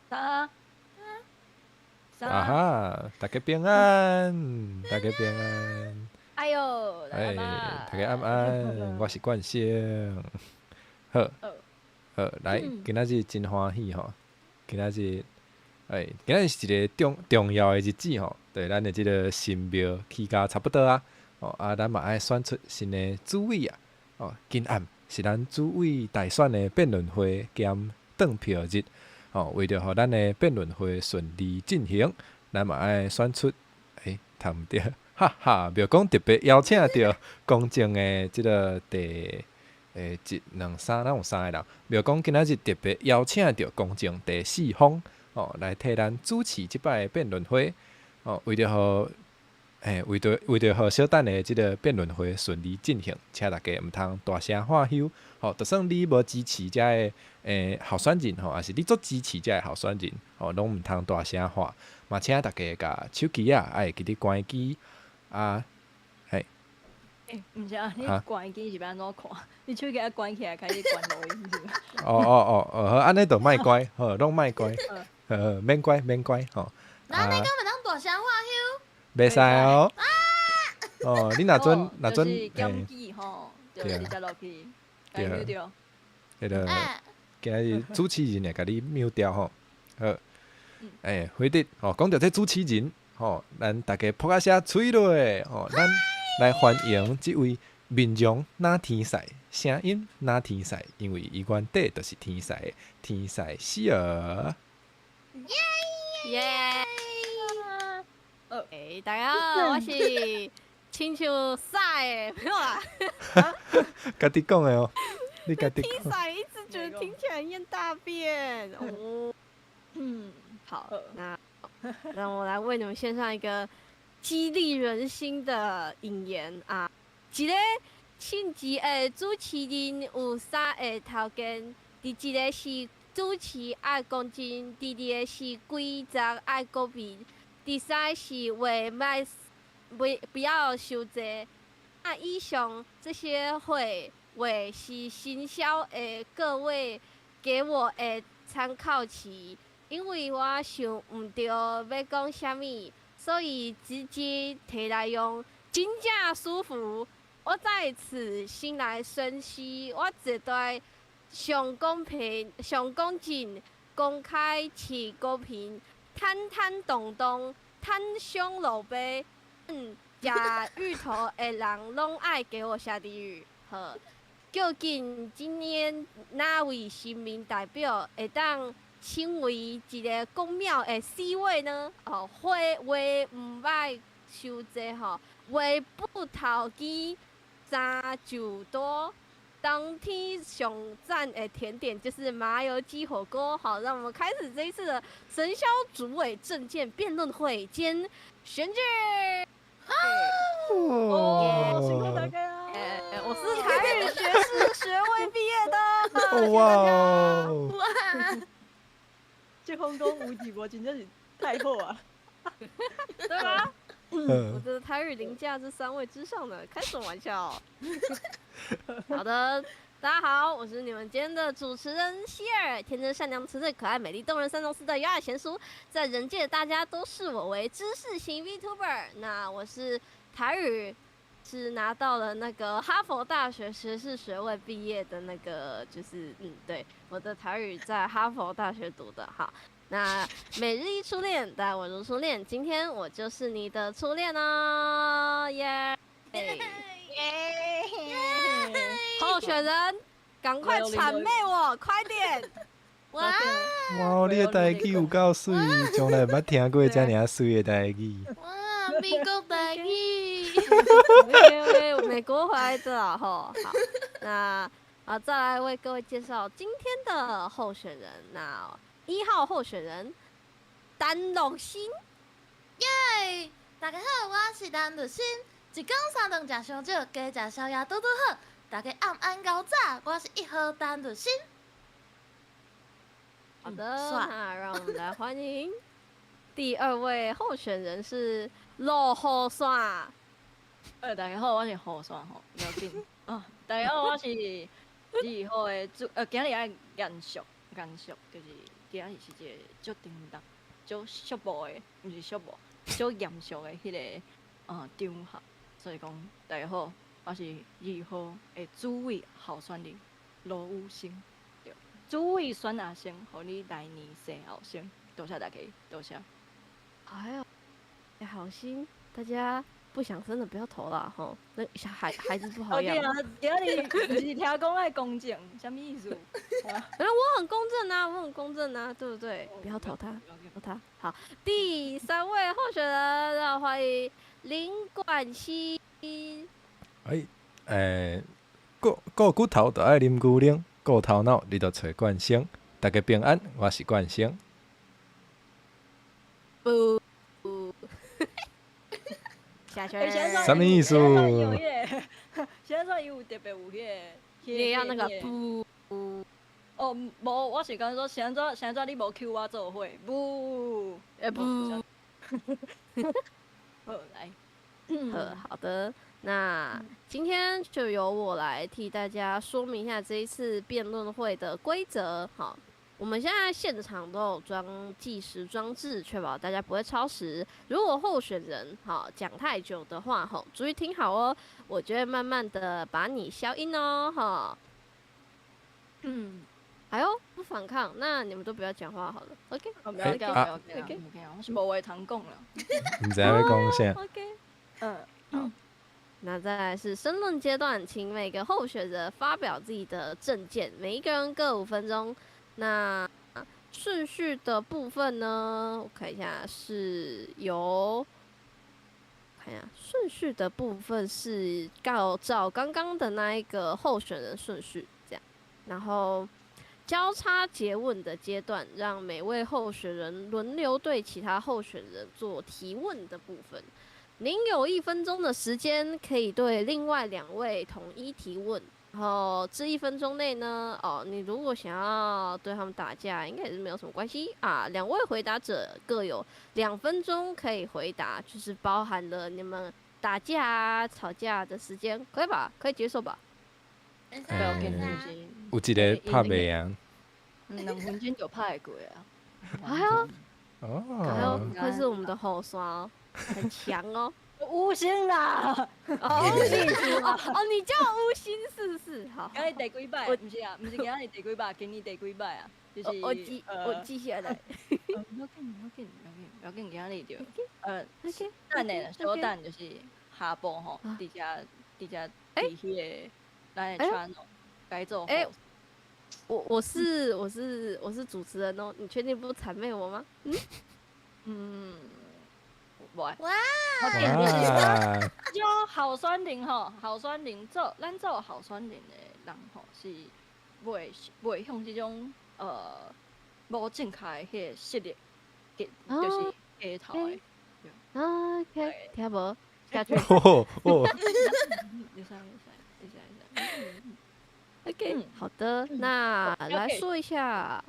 三三。啊哈！大家平安，大家平安。哎呦，哎，大家暗安，我是冠星。好，好，來，今仔日真歡喜吼！今仔日，哎，今仔日是一個重重要的日子吼，對，咱的這个神廟起甲差不多啊。哦，啊，咱嘛愛選出新的主委啊。哦，今暗是咱主委大選的辯論會兼轉票日。哦，為著予咱的辯論會順利進行，咱嘛愛選出，欸，讀毋著，哈哈，廟公特別邀請著公正的這个第，欸，一、兩、三，咱有三个人。廟公今仔日特別邀請著公正第四方，哦，來替咱主持這擺的辯論會。哦，為著予，欸，為著予小等的這个辯論會順利進行，請大家毋通大聲喝唏。吼，就算你無支持遮个候選人吼，抑是你足支持遮个候選人，吼，攏毋通大聲喊。嘛，請大家共手機仔愛會記得關機啊，嘿。欸，毋是啊，你關機是欲按怎看？你手機愛關起來，開始關錄音是嗎？哦哦哦哦，好，按呢就莫關，好，攏莫關，好，免關免關吼。那你敢會當大聲喝唏？袂使哦。哦，你若準若準，檢舉吼，就直接落去。對，彼个今仔日主持人會共你 mute 掉吼，好，欸，回得吼，講著這主持人吼，咱大家噗仔聲吹落吼，咱來歡迎這位面容若天使，聲音若天使，因為伊原底就是天使的天使希爾。耶！欸，大家好，我是親像屎的，沒有啦。家己講的哦，你家己。天使一直覺得聽起來厭大便。哦，嗯，好，那讓我來為你們獻上一個激勵人心的引言啊！一个稱職的主持人有三个條件：第一个是主持愛公正，第二個是規則愛公平，第三是話莫不要傷濟。那以上這些話話是行銷的各位給我的參考詞，因為我想毋著欲講啥物，所以直接提來用，真正舒服。我在此先來宣誓，我絕對上公平、上公正、公開且公平、坦坦蕩蕩、坦胸露背。嗯，食芋頭的人攏愛給我下地獄。好，究竟今年哪位新民代表會當成為一个宮廟的 C 位呢？哦，話話毋愛傷濟吼，話不投機三就多。當天上讚的甜點就是麻油雞火鍋。好，讓我們開始這一次的神霄主委政見辯論會兼選舉。哦，辛苦大家。我是台語學士學位畢業的。哇哇！這風講有字無，真正是太好啊！對吧？我的台語凌駕這三位之上呢，開什麼玩笑？好的，大家好，我是你們今天的主持人希爾，天真善良、純粹可愛、美麗動人、三從四德、優雅賢淑，在人界大家都視我為知識型 VTuber。那我是台語，是拿到了那個哈佛大學學士學位畢業的那個，就是對，我的台語在哈佛大學讀的。好，那每日一初戀，待我如初戀，今天我就是你的初戀哦，耶！耶！候選人，趕快諂媚我，快點！哇！哇，你的台語有夠媠，從來毋捌聽過遮爾啊媠的台語。哇，美國台語！美國回來的吼。好，那啊，再來為各位介紹今天的候選人。那1號候選人陳樂心。耶！大家好，我是陳樂心。一工三頓食傷少，加食宵夜拄拄好。大家暗安𠢕早，我是1號陳樂心。好的，那讓我們來歡迎第二位候選人是落雨傘。大家好，我是雨傘吼，不要緊。哦，大家好，我是2號的主，今日愛嚴肅，嚴肅，就是今仔日是一個足沉重、足肅穆的，毋是肅穆，足嚴肅的彼個場合。所以講，大家好，我是二號的主委候選人羅宇星，對，主委選阿星，予你來年生後生。多謝大家，多謝。哎呦，欸，好心，大家不想生的不要投了吼，那小孩孩子不好養。哦對啊，今仔日毋是聽講愛公正，啥物意思？反正我很公正啊，我很公正啊，對不對？不要投他，投他。好，第三位候選人，讓我歡迎林冠希。哎，顧顧骨頭就愛啉牛奶，顧頭腦你就揣冠星。大家平安，我是冠星。不，下圈。啥物意思？現在有特別有彼個，你也要那個不？哦，無，我是講說，現在現在你無 cue 我做伙，不，不。好，來。好的，那今天就由我來替大家說明一下這一次辯論會的規則。好，我們現在現場都有裝計時裝置，確保大家不會超時。如果候選人好講太久的話，吼，注意聽好哦，我就會慢慢的把你消音哦，哈。哎呦，不反抗，那你們都不要講話好了。OK，不要緊，不要緊，不要緊，我是無話通講啦。毋知影欲講啥。 OK，好。那再來是申論階段，請每個候選人發表自己的政見，每一個人各5分鐘。那順序的部分呢？我看一下，是由看一下順序的部分是照剛剛的那一個候選人順序這樣，然後交叉詰問的階段，讓每位候選人輪流對其他候選人做提問的部分。您有1分鐘的時間，可以對另外兩位統一提問。然後這一分鐘內呢，哦，你如果想要對他們打架，應該也是沒有什麼關係啊。兩位回答者各有2分鐘可以回答，就是包含了你們打架啊、吵架的時間，可以吧？可以接受吧？欸，有一個拍袂贏， 2分鐘就拍會過啊！哎呦，哦，哎呦，會是我們的後刷哦，很強哦。吳昕啦，哦，哦，你叫吳昕是不是？好，今日第幾擺？毋是啊，毋是今日第幾擺，今年第幾擺啊？就是我記下來。不要緊，不要緊，不要緊，不要緊，今日就等下，小等就是下晡吼，佇遮佇遮佇彼個咱的 channel 改做。欸，我是主持人哦，你確定不諂媚我嗎？嗯嗯。哇！哇！就候選人吼，候選人做咱做候選人的人吼，是袂袂向這種無正確的彼個勢力，就是低頭的。 OK，聽無？下去。哦哦。會使會使會使會使。 OK，好的，那來說一下。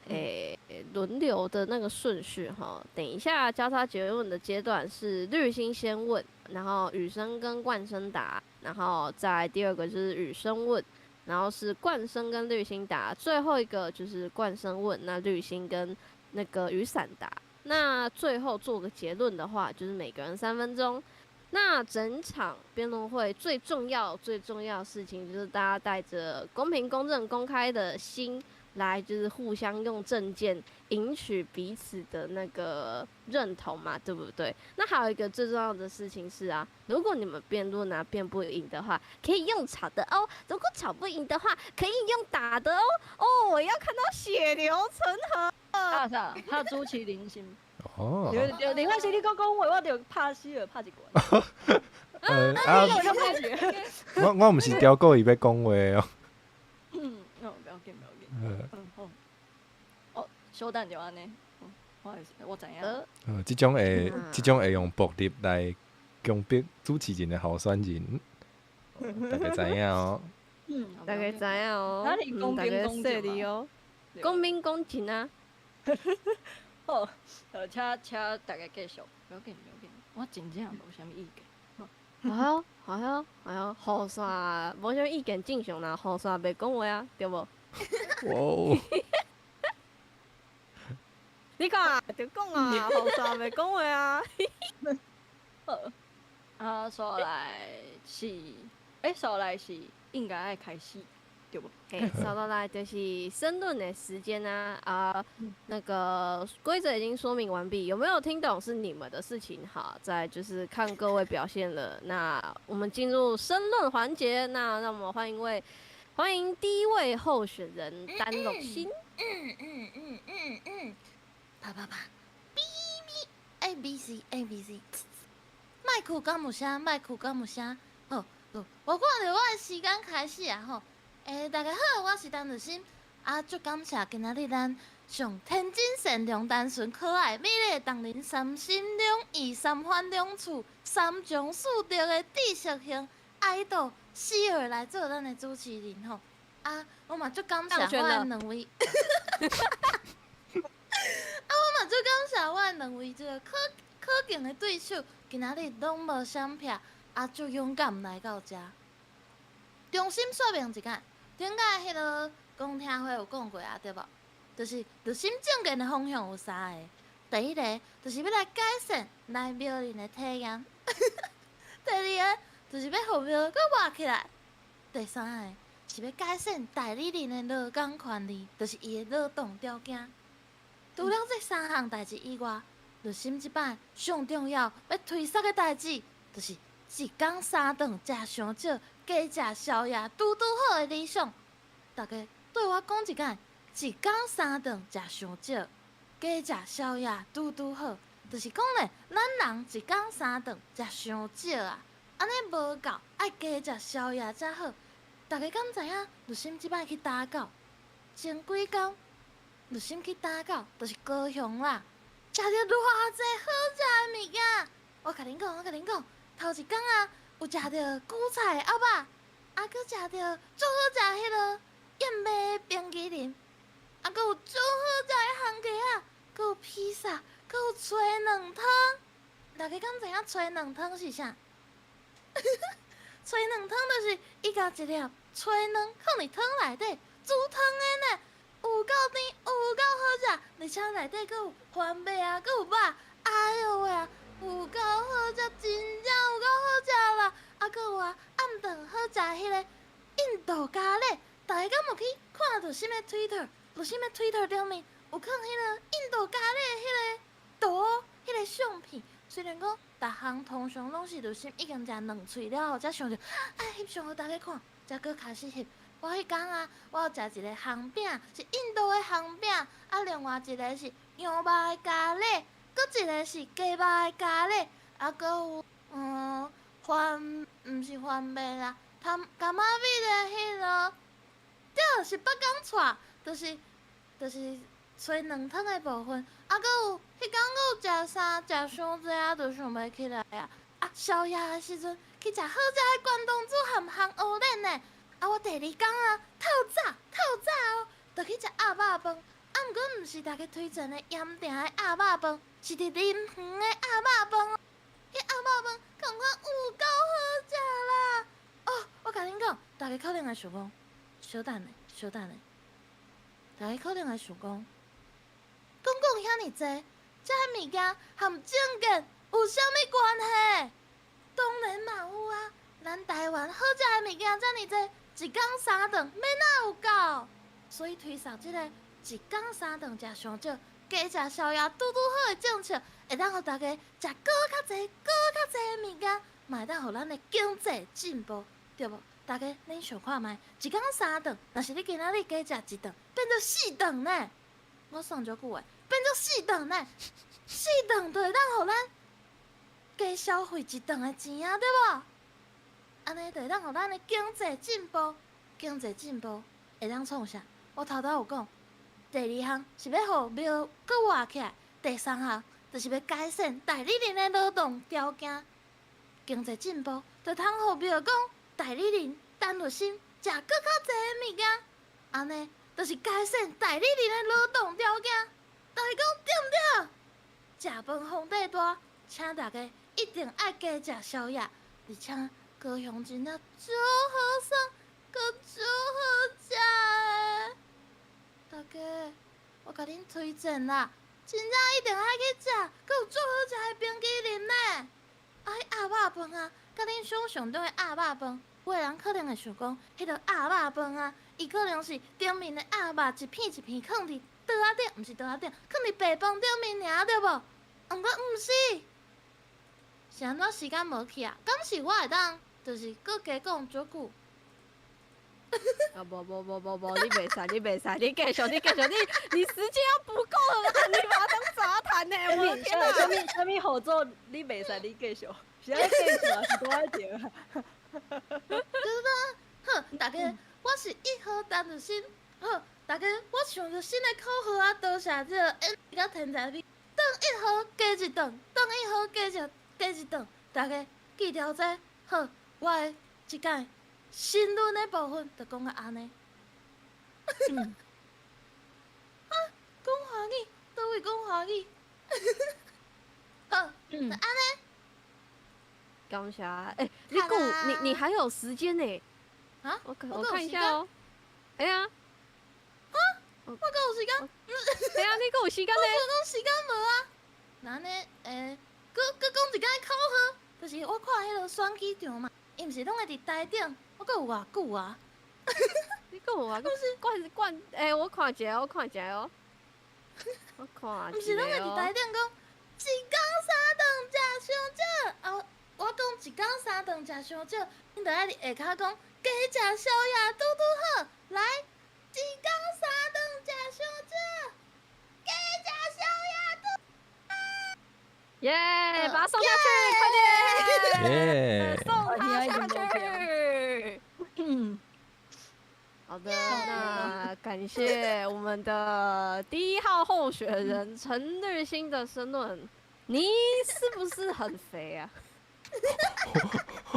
欸，輪流的那個順序哈，等一下交叉詰問的階段是綠心先問，然後雨生跟冠生答，然後再第二個就是雨生問，然後是冠生跟綠心答，最後一個就是冠生問，那綠心跟那個雨傘答。那最後做個結論的話，就是每個人3分鐘。那整場辯論會最重要、最重要的事情就是大家帶着公平、公正、公開的心來，就是互相用政見贏取彼此的那個認同嘛，對不對？那還有一個最重要的事情是啊，如果你們辯論啊辯不贏的話，可以用吵的哦；如果吵不贏的話，可以用打的哦。哦，我要看到血流成河。拍啥？拍主持人是？哦。對對，另外是你閣講話，我就拍死了，拍一拳。啊，我毋是刁故意欲講話哦。嗯，哦，不要緊，不要緊。嗯好。哦，小等就按呢。我知影。這種會用暴力來強迫主持人的候選人，大家知影哦。嗯，大家知影哦。哪裡公平公正哦？公平公正啊！好，請大家繼續，不要緊，不要緊，我真正無啥物意見。好喲，好喲，好喲，雨傘無啥物意見正常啦，雨傘袂講話啊，對無？哇！你看，就講啊，予煞袂講話啊。好，啊，煞來是，欸，煞來是應該愛開始，對無？嘿，煞落來就是申論的時間啊！啊，那個規則已經說明完畢，有沒有聽懂是你們的事情。好，再就是看各位表現了。那我們進入申論環節，那讓我們歡迎第一位候選人丹樂心。啪啪啪，B B A B C A B C，麥克敢有聲？麥克敢有聲？好，我看著我的時間開始啊吼！欸，大家好，我是陳樂心，啊，足感謝今仔日咱上天真善良、單純可愛、美麗動人、三心兩意、三番兩次、三從四德的知識型愛豆希爾來做咱的主持人吼。啊，我嘛足感謝我的兩位。啊，我嘛足感謝我的兩位這個可敬的對手，今仔日攏無閃避，啊，足勇敢來到遮。重新說明一下，頂擺彼個公聽會有講過啊，對無？就是熱心政見的方向有三個，第一个就是欲來改善來廟人的體驗，第二个就是欲予廟閣活起來，第三个是欲改善代理人的勞工權利，就是伊的勞動條件。除了這三項代誌以外，熱心這擺上重要欲推捒的代誌，就是一工三頓食傷少，加食宵夜拄拄好的理想。大家對我講一擺，一工三頓食傷少，加食宵夜拄拄好，就是講咧，咱人一工三頓食傷少啊，按呢無夠，愛加食宵夜才好。大家敢知影？熱心這擺去打狗，前幾工熱心去打狗，就是高雄啦，食著偌濟好食的物件。我共恁講，我共恁講，頭一工啊，有食著韭菜鴨仔，啊，閣食著足好食彼个燕麥冰淇淋，啊，閣有足好食的烘雞仔，閣有披薩，閣有炊卵湯。大家敢知影炊卵湯是啥？炊卵湯就是伊共一粒炊卵囥佇湯內底煮湯的呢，有夠甜，有夠好食，而且內底閣有番麥啊，閣有肉，哎喲喂啊，有夠好食，真正有夠好食啦！啊，閣有啊，暗頓好食彼个印度咖喱，大家敢有去看著啥物 Twitter？有啥物 Twitter 頂面有囥彼个印度咖喱的彼个圖、彼个相片？雖然講，逐項通常攏是熱心已經食兩喙了後，才想著愛翕相予大家看，才閣開始翕。我彼工啊，我有食一個烘餅，是印度的烘餅，啊，另外一個是羊肉的咖喱，閣一個是雞肉的咖喱，啊，閣有番，毋是番麥啦，柑仔蜜的彼个，對，是北港菜，就是炊卵湯的部分，啊，閣有彼工閣有食啥，食傷濟啊，就想袂起來啊。啊，宵夜的時陣去食好食的關東煮含烘芋奶呢。啊，我第二工啊，透早透早哦，就去食鴨肉飯。啊，毋過毋是大家推薦的鹽埕的鴨肉飯，是佇林園的鴨肉飯。彼鴨肉飯仝款有夠好食啦！哦，我共恁講，大家可能會想講，小等下，小等下，大家可能會想講，講講遐爾濟，這物件和政見有啥物關係？當然嘛有啊！咱台灣好食的物件遮爾濟，一工三頓，欲哪有夠？所以推捒這个一工三頓食傷少，加食宵夜拄拄好的政策，會當予大家食閣較濟、閣較濟的物件，嘛會當予咱的經濟進步，對無？大家恁想看覓？一工三頓，若是你今仔日加食一頓，變做四頓呢？我算足久的，變做四頓呢？四頓就會當予咱加消費一頓的錢啊，對無？按呢就會當予咱的經濟進步，經濟進步會當創啥？我頭拄有講，第二項是欲予廟閣活起來，第三項就是欲改善代理人的勞動條件。經濟進步就通予廟公代理人陳律師食閣較濟的物件，按呢就是改善代理人的勞動條件。大家講對毋對？食飯皇帝大，請大家一定愛加食宵夜，而且高雄真正足好耍，閣足好食的。大家，我共恁推薦啦，真正一定愛去食，閣有足好食的冰淇淋呢。啊，彼鴨肉飯啊，佮恁想象中的鴨肉飯，有的人可能會想講，彼个鴨肉飯啊，伊可能是頂面的鴨肉一片一片囥佇桌仔頂，毋是桌仔頂，囥佇白飯頂面爾，對無？毋過毋是，是按怎時間無去啊？敢是我會當，就是閣加講足久。啊無無無無無，你袂使，你袂使，你繼續，你繼續，你時間要不夠了啦！你把它當雜談呢？我的天哪！啥物啥物號做你袂使，你繼續，是愛繼續還是拄愛停啊？好，大家，我是1號陳日新。好，大家，我想著新的口號啊，多謝這個演甲天才美。頓一號加一頓，頓一號加一頓，大家記牢這。好，我的這擺申論的部分就講到按呢。啊，講華語，佗位講華語？好，就按呢。感謝。欸，你顧你還有時間呢？啊？我看一下哦。哎呀。啊？我閣有時間？對啊，你閣有時間呢？我講時間無啊。那按呢，欸，閣閣講一擺口號，就是我看彼个選舉場嘛，伊毋是攏會佇台頂，我閣有偌久啊？你閣有偌久？冠冠，欸，我看一下，我看一下哦。我看。毋是攏會佇台頂講，一工三頓食傷少，啊，我講一工三頓食傷少，恁著愛佇下跤講，加食宵夜拄拄好，來，一工三頓食傷少，加食宵夜拄。耶！把他送下去，快點！耶！送他下去。好的，那感謝我們的第一號候選人陳綠心的申論。你是不是很肥啊？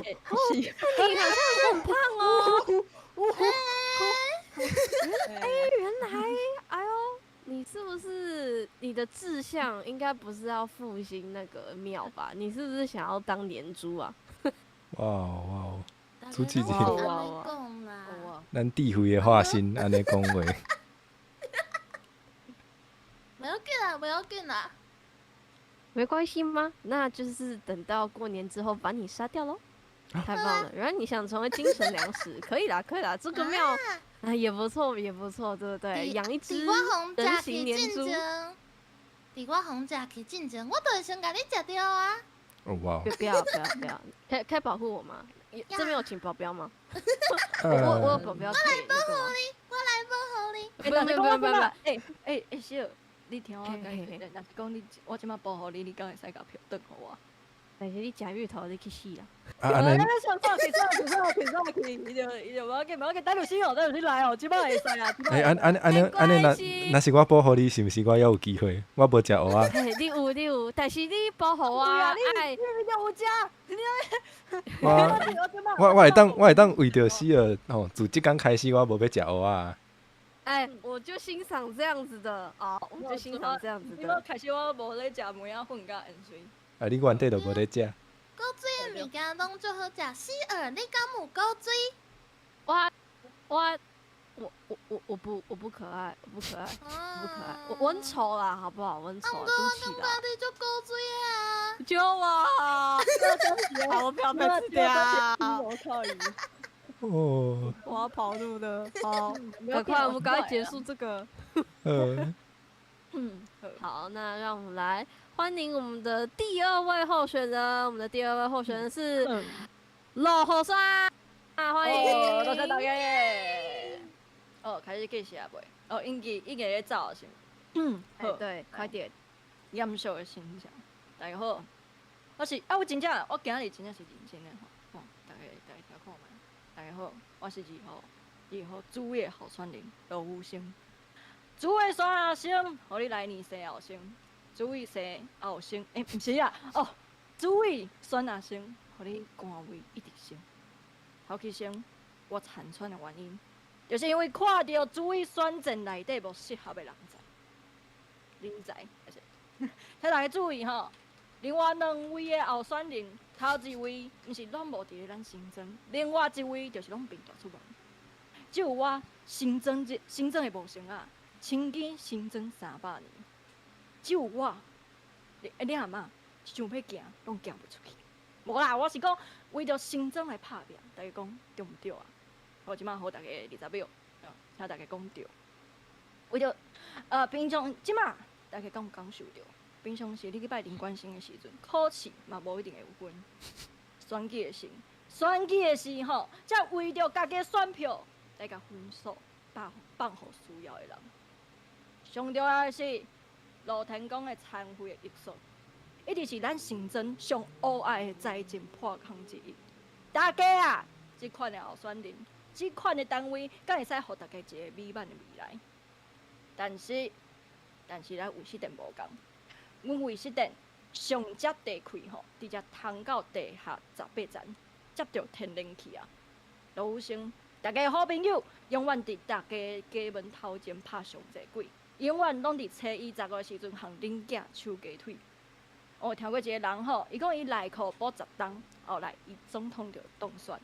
你好像很胖哦。哎，原來，哎呦，你是不是你的志向應該不是要復興那個廟吧？你是不是想要當連珠啊？哇哇！主持人，哇咱智慧的化身，按呢講話。不要緊啦，不要緊啦。沒關係嗎？那就是等到過年之後把你殺掉嘍。太棒了！原來你想成為精神糧食，可以啦，可以啦，這個廟啊也不錯，也不錯，對不對？養一隻人形連珠。佇我予食去進前，我就會先共你食著啊。哦哇！不要不要不要，可以保護我嗎？這邊有請保鏢嗎？我有保鏢。我來保護你，我來保護你。不要不要不要！欸欸欸，小，你聽我講，若是講你，我這擺保護你，你敢會使共票轉予我？但是你食芋頭，你去死啦！啊，按呢，上上去上去上去上去，伊就無要緊，無要緊，等律師哦，等律師來哦，這擺會使啊。欸，按按按呢按呢，若是我保護你，是毋是我猶有機會？我無食芋仔。你有你有，但是你保護我，愛你有食，我會當為著死了吼，自這工開始我無欲食芋仔。哎，我就欣賞這樣子的哦，我就欣賞這樣子的。你開始我無咧食梅仔粉佮鹽水。啊！你原底就無咧食。古錐的物件攏足好食。死兒，你敢有古錐？我我我我我我不我不可愛，我不可愛，我不可愛，我很醜啦，好不好？我很醜，對不起啦。你足古錐啊！救我！好，我不要被吃掉。我靠！哦，我要跑路了。好，趕快，我們趕快結束這個。嗯。好，那讓我們來歡迎我們的第二位候選人。我們的第二位候選人是羅雨山，歡迎。多謝大家。哦，開始計時啊未？哦，已經咧走是？嗯，好，對，快點。嚴肅的形象。大家好，我是啊，我真正，我今日真正是認真的吼。大家聽看覓。大家好，我是2號主的候選人羅宇生。主的選阿生，予你來年生後生。主委生後生，欸，毋是啊，哦，主委選阿生，予你官位一直升。頭起先，我參選的原因，就是因為看著主委選戰內底無適合的人才，人才，請大家注意吼。另外兩位的候選人，頭一位毋是攏無佇咧咱新莊，另外一位就是攏貧大出門。只有我新莊這新莊的無成啊，深耕新莊300年。只有我，你阿嬷想欲行，攏行袂出去。無啦，我是講為著成莊來拍拚，大家講對毋對啊？好，這馬予大家20秒，請大家講對。為著平常這馬大家敢有感受著？平常時你去拜林冠生的時陣，考試嘛無一定會有分。選舉的時吼，才為著家己的選票來共分數放放予需要的人。上重要的是露天宮的殘廢的藝術，一直是咱城鎮上烏愛的財政破空之一。大家啊，這款的候選人，這款的單位，敢會使予大家一个美滿的未來？但是咱衛視電無仝，阮衛視電上接地氣吼，直接通到地下18層，接著天然氣啊！羅宇生，大家的好朋友，永遠佇大家家門頭前拍上濟鬼，永遠攏佇初一十五的時陣予恁囝手雞腿。我有聽過一个人吼，伊講伊內褲補10冬，後來伊總統就當選。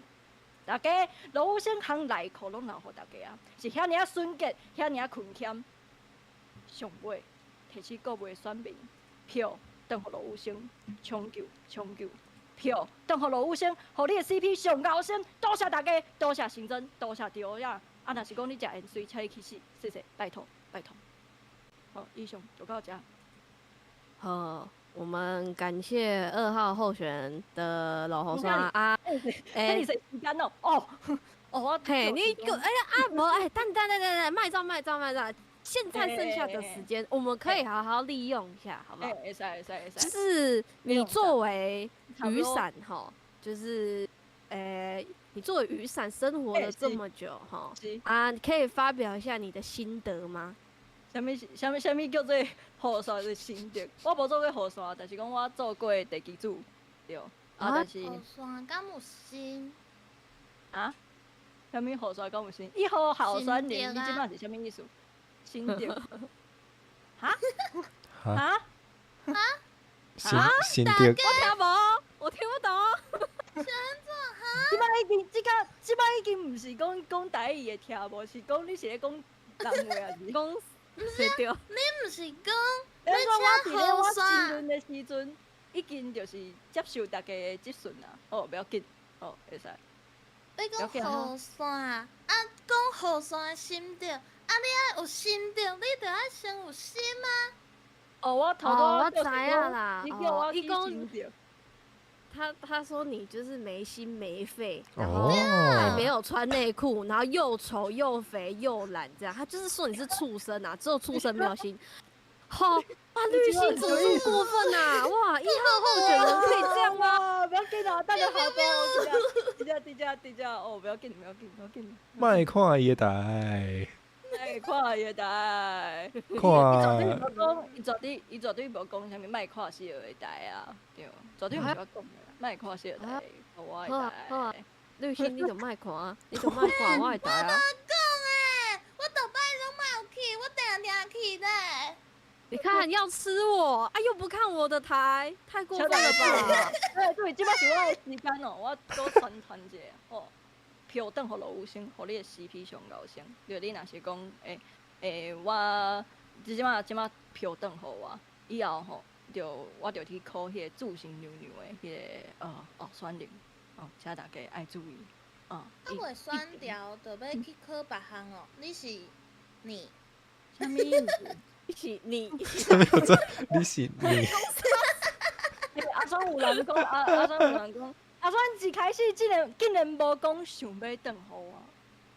大家羅宇生烘內褲攏留予大家啊，是遐爾仔純潔，遐爾仔勤儉。上尾提醒各位選民，票轉予羅宇生，搶救搶救，票轉予羅宇生，予你的 CP 上𠢕先。多謝大家，多謝新莊，多謝稻仔。啊，若是講你食鹽水，請你去死，謝謝，拜託拜託。好，以上就到這。好，我們感謝2號候選人的老侯刷啊，欸，你時間哦，哦，哦，我嘿，你個哎呀啊，無哎，等等等等等，賣照賣照賣照，現在剩下的時間，我們可以好好利用一下，好不好？會使會使會使。就是你作為雨傘哈，就是你作為雨傘生活了這麼久哈，啊，你可以發表一下你的心得嗎？啥物啥物啥物叫做雨傘的心得？我無做過雨傘，但是講我做過地基主，對。啊，但是雨傘敢有心？啊？啥物雨傘敢有心？1號候選人，你這擺是啥物意思？心得？哈？哈？哈？心得？我聽無，我聽不懂。是按怎哈？這擺已經，這個這擺已經毋是講講台語會聽無，是講你是咧講人話抑是講？毋是，你毋是講欲請雨傘的時陣，已經就是接受大家的質詢啊。哦，不要緊，哦，會使。你講雨傘啊，講雨傘的心得，啊，你愛有心得，你著愛先有心啊。哦，我頭拄我知影啦。你叫我伊講，他說你就是沒心沒肺，然後還沒有穿內褲，然後又醜又肥又懶，這樣他就是說你是畜生啊，只有畜生沒有心。好，哇，綠心怎麼這麼過分啊？哇，1號候選人可以這樣嗎？不要緊啊，大家好多，直接直接直接哦，不要緊，不要緊，不要緊。莫看伊的台，莫看伊的台，看。伊絕對伊絕對無講啥物，莫看小的台啊，對，絕對毋是我講的。莫看小台，我的台。綠心，你就莫看，你就莫看我的台啊。我無講欸，我逐擺攏嘛有去，我定定去咧。你看要吃我啊，又不看我的台，太過分了吧？對對，這擺是我的時間哦，我閣宣傳一下哦。票轉予羅宇生，予你的 CP 上𠢕先。對，你若是講，我這馬票轉予我，以後吼，就我就去考彼個註生娘娘的彼个候選人，哦，請大家愛注意。哦，啊，袂選著，就欲去考別項哦。你是你？啥物意思？你是你？你是你？阿雙有人講，阿雙有人講，阿雙一開始竟然無講想欲轉予我，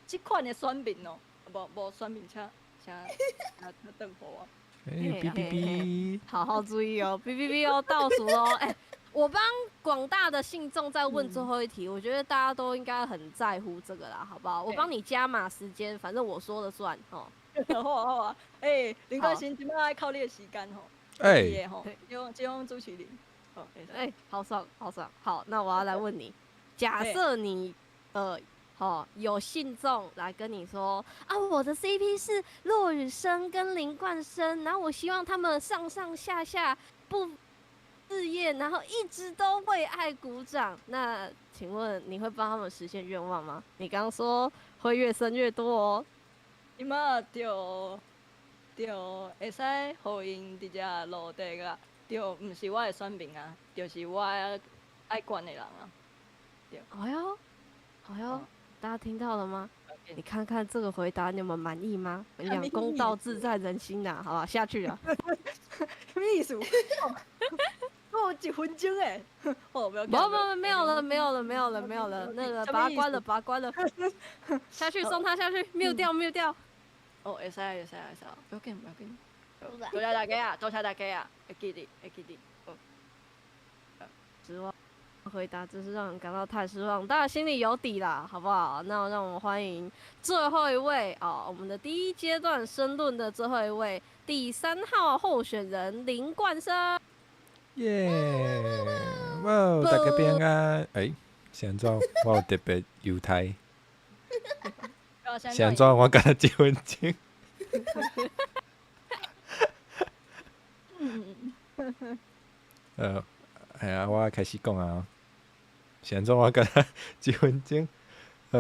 這款的選民哦，無選民請轉予我。哎，嗶嗶嗶！好好注意哦，嗶嗶嗶哦，倒數哦。哎，我幫廣大的信眾再問最後一題，我覺得大家都應該很在乎這個啦，好不好？我幫你加碼時間，反正我說了算哦。好啊好啊，欸，林冠生，這擺愛靠你的時間吼。欸，吼，這種主持人，好，欸，好爽好爽，好，那我要來問你，假設你好，有信眾來跟你說啊，我的 CP 是駱宇生跟林冠生，然後我希望他們上上下下不事業，然後一直都為愛鼓掌。那請問你會幫他們實現願望嗎？你剛剛說會越生越多哦。這馬就對，會使予𪜶直接落地啊。對，毋是我的選民啊，就是我愛管的人啊。對。哎喲，哎喲，大家聽到了嗎？你看看這個回答，你們滿意嗎？我跟你講，公道自在人心吶，好吧，下去啊。什麼意思？哦，一分鐘誒，哦，不要，不不，沒有了，沒有了，沒有了，沒有了，那個拔關了，拔關了，下去送他下去，繆掉，繆掉。哦，會使，會使，會使，不要緊，不要緊。多謝大家啊，多謝大家啊，會記得，會記得。哦，失望，回答真是讓人感到太失望，大家心裡有底啦，好不好？那讓我們歡迎最後一位哦，我們的第一階段申論的最後一位第三號候選人林冠生。耶！哇，大家平安。欸，是按怎我有特別猶太？是按怎我敢若一分鐘？系啊，我開始講啊。是按怎我敢若一分鐘？好。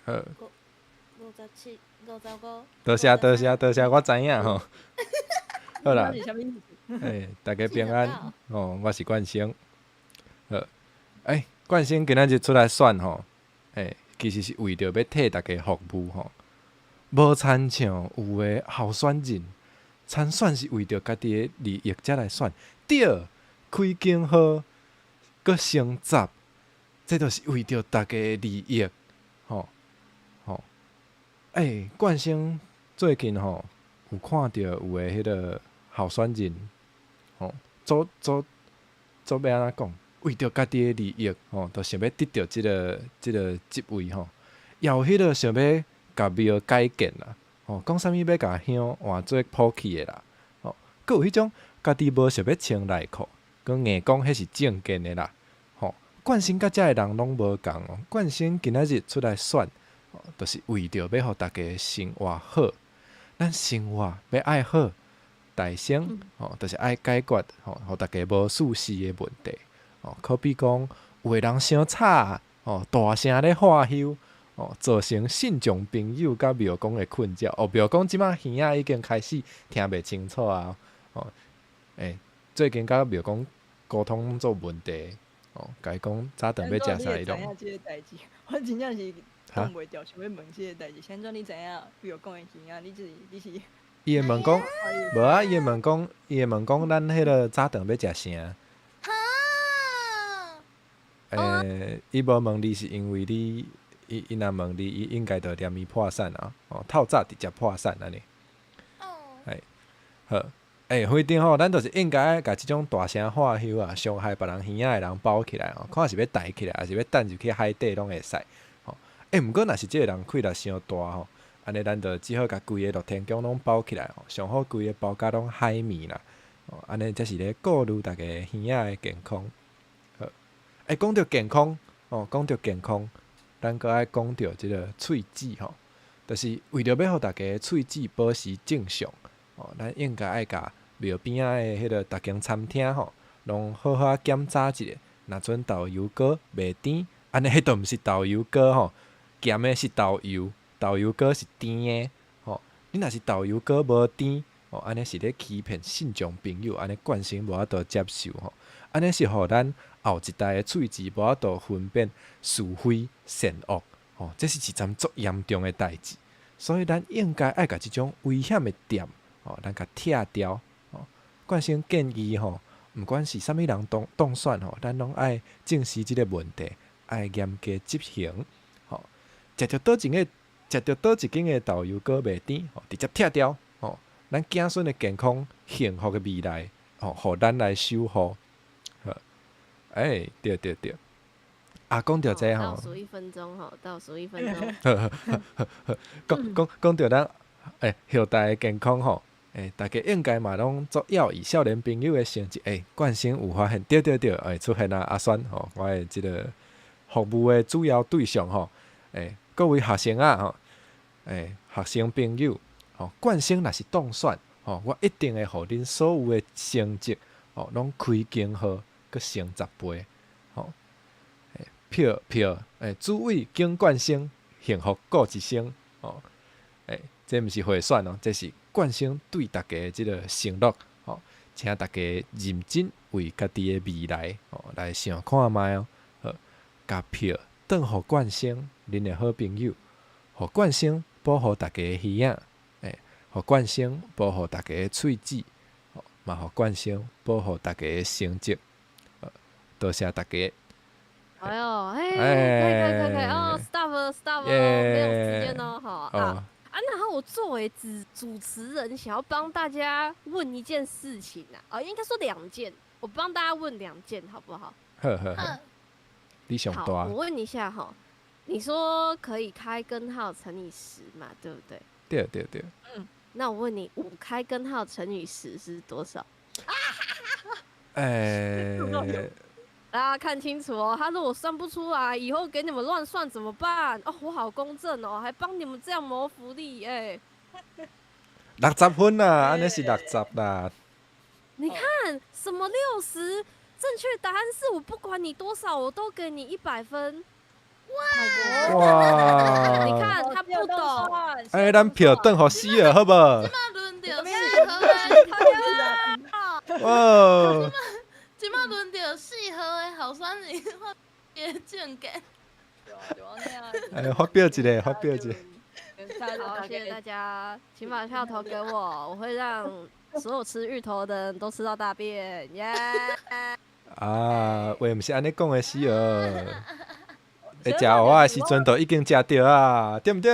好。57、55。多謝多謝多謝，我知影吼。好啦，欸，大家平安哦，我是冠生。好，欸，冠生今仔日出來選吼，欸，其實是為著欲替大家服務吼。無親像有的候選人參選是為著家己的利益才來選，對，開間號閣升十，這就是為著大家的利益吼。欸，冠生最近吼有看著有的彼個候選人吼，做做做欲按怎講？為著家己的利益吼，就想欲得著這個職位吼，也有彼個想欲共廟改建啦，吼，講啥物欲共香換做普氣的啦，吼，閣有彼種家己無想欲穿內褲，閣硬講彼是政見的啦，吼，冠生佮遮的人攏無仝哦，冠生今仔日出來選。就是為著欲予大家生活好，咱生活欲愛好，大先吼，就是愛解決吼，予大家無舒適的問題。吼，可比講有的人傷吵，吼，大聲咧喝休，吼，造成信眾朋友佮廟公的困擾。哦，廟公這擺耳仔已經開始聽袂清楚啊。吼，欸，最近佮廟公溝通做問題，吼，共伊講早頓欲食啥伊攏。我真正是。擋袂牢，想欲問這个代誌。啥怎你知影？比如講的耳仔，你就是你是。伊會問講，無啊！伊會問講，伊會問講，咱彼个早頓欲食啥？哈。欸，伊無問你是因為你，伊伊若問你，伊應該就連伊破產啊！哦，透早直接破產按呢。哦。欸，好，欸，反正吼，咱就是應該愛共這種大聲喝休啊，傷害別人耳仔的人包起來哦，看是欲抬起來，抑是欲擲入去海底攏會使。欸，毋過若是這个人氣力傷大吼，按呢咱就只好共規个樂天宮攏包起來吼，上好規个包甲攏海綿啦，哦，按呢才是咧顧慮大家耳仔的健康。好，欸，講著健康，哦，講著健康，咱閣愛講著這个喙齒吼，就是為著欲予大家喙齒保持正常，哦，咱應該愛共廟邊仔的彼个逐間餐廳吼，攏好好檢查一下，若準豆油膏袂甜，按呢彼都毋是豆油膏吼。鹹的是豆油，豆油膏是甜的，吼！你若是豆油膏無甜，吼，按呢是咧欺騙信眾朋友，按呢冠生無法度接受，吼！按呢是予咱後一代的喙齒無法度分辨是非善惡，吼！這是一樁足嚴重的代誌，所以咱應該愛共這種危險的店，吼，咱共拆掉，吼！冠生建議，吼，毋管是啥物人當當選，吼，咱攏愛正視這個問題，愛嚴格執行。食著佗一个，食著佗一間的豆油膏袂甜，吼，直接拆掉，吼，咱子孫的健康、幸福的未來，吼，予咱來守護。好，欸，對對對，啊，講著這吼，倒數一分鐘吼，倒數一分鐘。講講講著咱，欸，後代的健康吼，欸，大家應該嘛攏足耀異少年朋友的成績，欸，冠生有發現，對對對，欸，出現啊，阿選吼，我的這个服務的主要對象吼，欸。各位學生啊，吼，欸，學生朋友，吼，冠生若是當選，吼，我一定會予恁所有的成績，吼，攏開間號，閣升十倍，吼，欸，票票，欸，主委景冠生幸福过一生哦。欸，這毋是賄選哦，這是冠生對大家的這个承諾哦，請大家認真為家己的未來哦來想看覓哦。好，共票轉予冠生，恁的好朋友，予冠生保護大家的耳仔，欸，予冠生保護大家的喙齒，嘛予冠生保護大家的成績。多謝大家。哎呦，哎，可以可以可以可以哦，stop stop，沒有時間哦，好啊啊！然後我作為主持人，想要幫大家問一件事情啊，哦，應該說兩件，我幫大家問兩件，好不好？呵呵呵，你上好，大，我問你一下哈，你說可以開根號乘以十嘛，對不對？對對對。那我問你，5開根號乘以十是多少？欸，大家看清楚哦，他如果算不出來，以後給你們亂算怎麼辦？哦，我好公正哦，還幫你們這樣謀福利，欸。 60分啦，按呢是六十啦。你看什麼60？正確答案是我不管你多少，我都給你100分。哇！哇！你看他不懂。哎，咱票轉予死了，好無？這馬輪著四號的。哇！這馬輪著4號的候選人發表政見。哎，發表一個，發表一個。好，謝謝大家，請把票投給我，我會讓所有吃芋頭的人都吃到大便，耶！啊，話毋是按呢講的死哦。咧食芋仔的時陣，就已經食著啊，對毋對？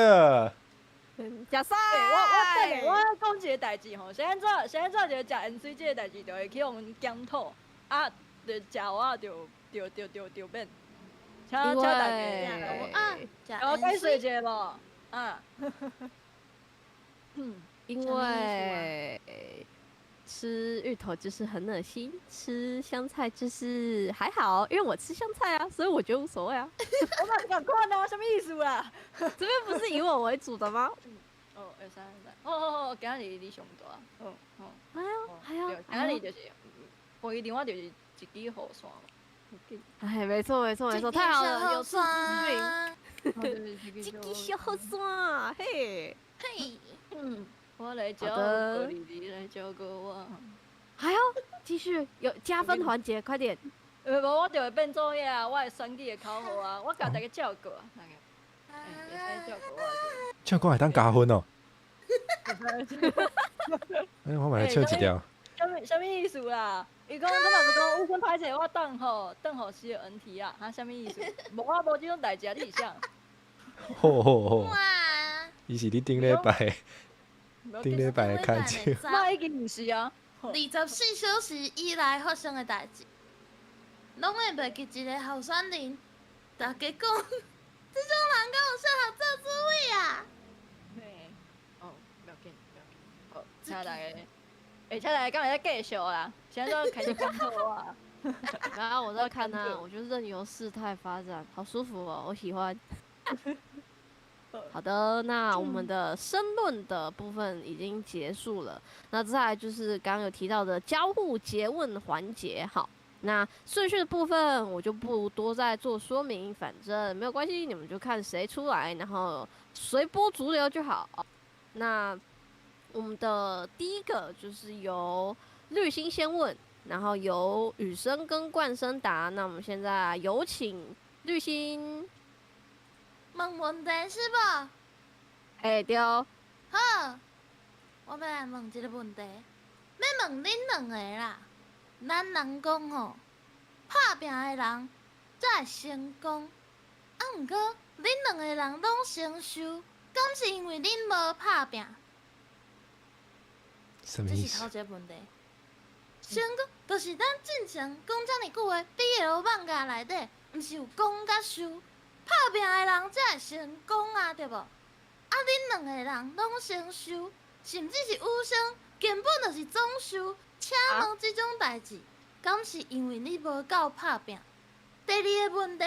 食晒。我等下我講一個代誌吼，是按怎是按怎一個食鹽水這个代誌就會去予檢討，啊，就食芋仔就就就就就免。請請大家，啊，我解釋一下無？啊。因為吃芋頭就是很噁心，吃香菜就是還好，因為我吃香菜啊，所以我覺得無所謂啊。我嘛是仝款啊，啥物意思啊？這邊不是以我為主的嗎？哦，會使會使。好好好，今仔日你上大。好好。哎呦哎呦，今仔日就是，無一定我就是一支雨傘。哎，沒錯沒錯沒錯，太好了，有自知之明。一支小雨傘，嘿嘿，嗯。我來照顧你，你來照顧我。還要繼續有加分環節，快點！無，我就會變做遐個，我的選舉的口號啊，我共大家照顧啊，會使照顧我。唱歌會當加分哦。哎，我嘛來唱一條。啥物啥物意思啦？伊講他嘛是講，有先歹勢，我轉予轉予 C N T 啊，哈，啥物意思？無我無這種代誌啊，你是啥？好好好。伊是你頂禮拜。頂禮拜開始，我已經毋是啊。24小時以來發生的代誌，攏會袂記一個候選人。大家講，這種人敢有適合做主委啊？嘿，哦，無要緊，無要緊。好，請大家，欸，請大家敢會使繼續啦？現在開始講好啊。然後我在看啊，我就任由事態發展，好舒服哦，我喜歡。好的，那我們的申論的部分已經結束了。那再來就是剛剛有提到的交互詰問環節。好，那順序的部分我就不多再做說明，反正沒有關係，你們就看誰出來，然後隨波逐流就好。那我們的第一個就是由綠心先問，然後由雨生跟冠生答。那我們現在有請綠心。問問題是無？欸，對。好，我欲來問一个問題，欲問恁兩個啦。咱人講吼，拍拚的人才會成功。啊，毋過恁兩個人攏成就，敢是因為恁無拍拚？什麼意思？這是頭一个問題。成功就是咱進前講遮爾久的 BL 漫畫內底，毋是有攻佮受？拍拚的人才會成功啊，對無？啊，恁兩個人攏成就，甚至是雨生根本就是總受。請問這種代誌，敢是因為你無夠拍拚？第二個問題，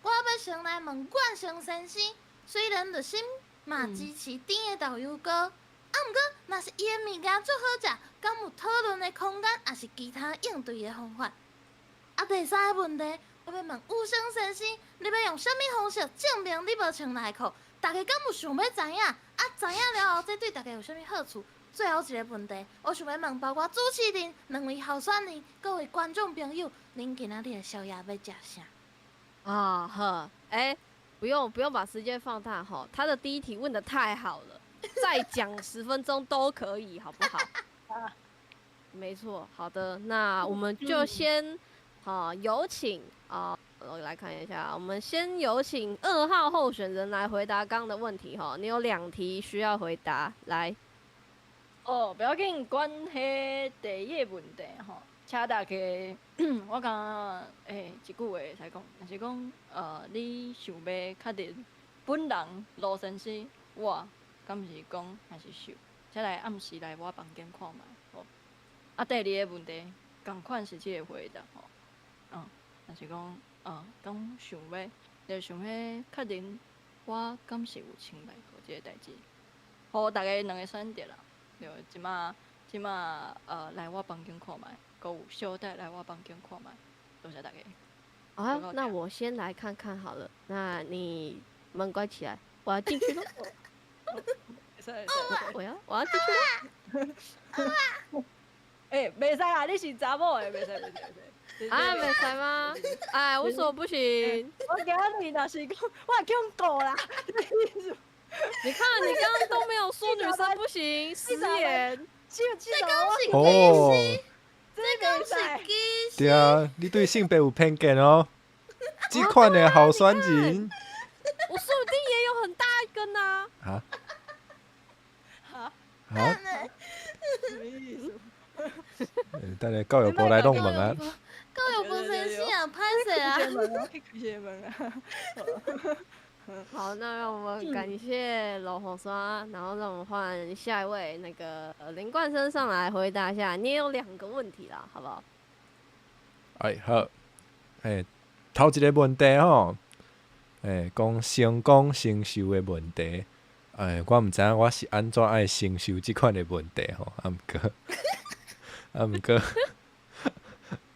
我欲先來問冠生先生，雖然熱心嘛支持甜的豆油糕，啊，毋過若是伊的物件足好食，敢有討論的空間，抑是其他應對的方法？啊，第三个問題，我欲问有生先生，你欲用啥物方式证明你无穿内裤？大家敢有想欲知影？啊，知影了后，这对大家有啥物好处？最后一个问题，我想欲问，包括主持人、两位候选人、各位观众朋友，恁今仔日的宵夜欲食啥？啊呵，哎，不用不用把时间放大哈，他的第一题问的太好了，再讲10分钟都可以，好不好？没错，好的，那我们就先好有请啊，我来看一下，我们先有请2号候选人来回答刚刚的问题哈，你有两题需要回答，来。哦，不要紧，关系第一个问题吼，请大家，我感觉欸，一句话会使讲，若是讲你想欲确认本人卢先生我敢是攻还是受，才来暗时来我房间看觅吼。啊，第二个问题，仝款是这个回答吼。若是讲，敢想欲，就想欲确认我敢是有穿内裤这个代誌，予大家两个选擇啦。對，這馬來我房間看覓，閣有小弟來我房間看覓，多謝大家。啊，那我先來看看好了。那你門關起來，我要進去咯。我要進去咯。欸，袂使啦，你是查某的，袂使袂使袂使。啊，袂使嗎？哎，為什麼不行？我今日若是講，我會去予告啦。你看，你剛剛都沒有說女生不行，失言。這講是歧視，這講是歧視。對啊，你對性別有偏見哦。這款的候選人，我說不定也有很大一根啊。啊？哈？哈？什麼意思？等下教育部來弄問啊。教育部先生啊，歹勢啊。去開門啊！好，那讓我們感謝老紅刷，然後讓我們換下一位那個林冠生上來回答一下。你也有兩個問題啦，好不好？哎好，哎，頭一個問題吼，哎，講成功承受的問題，哎，我毋知影我是按怎愛承受這款的問題吼，啊毋過，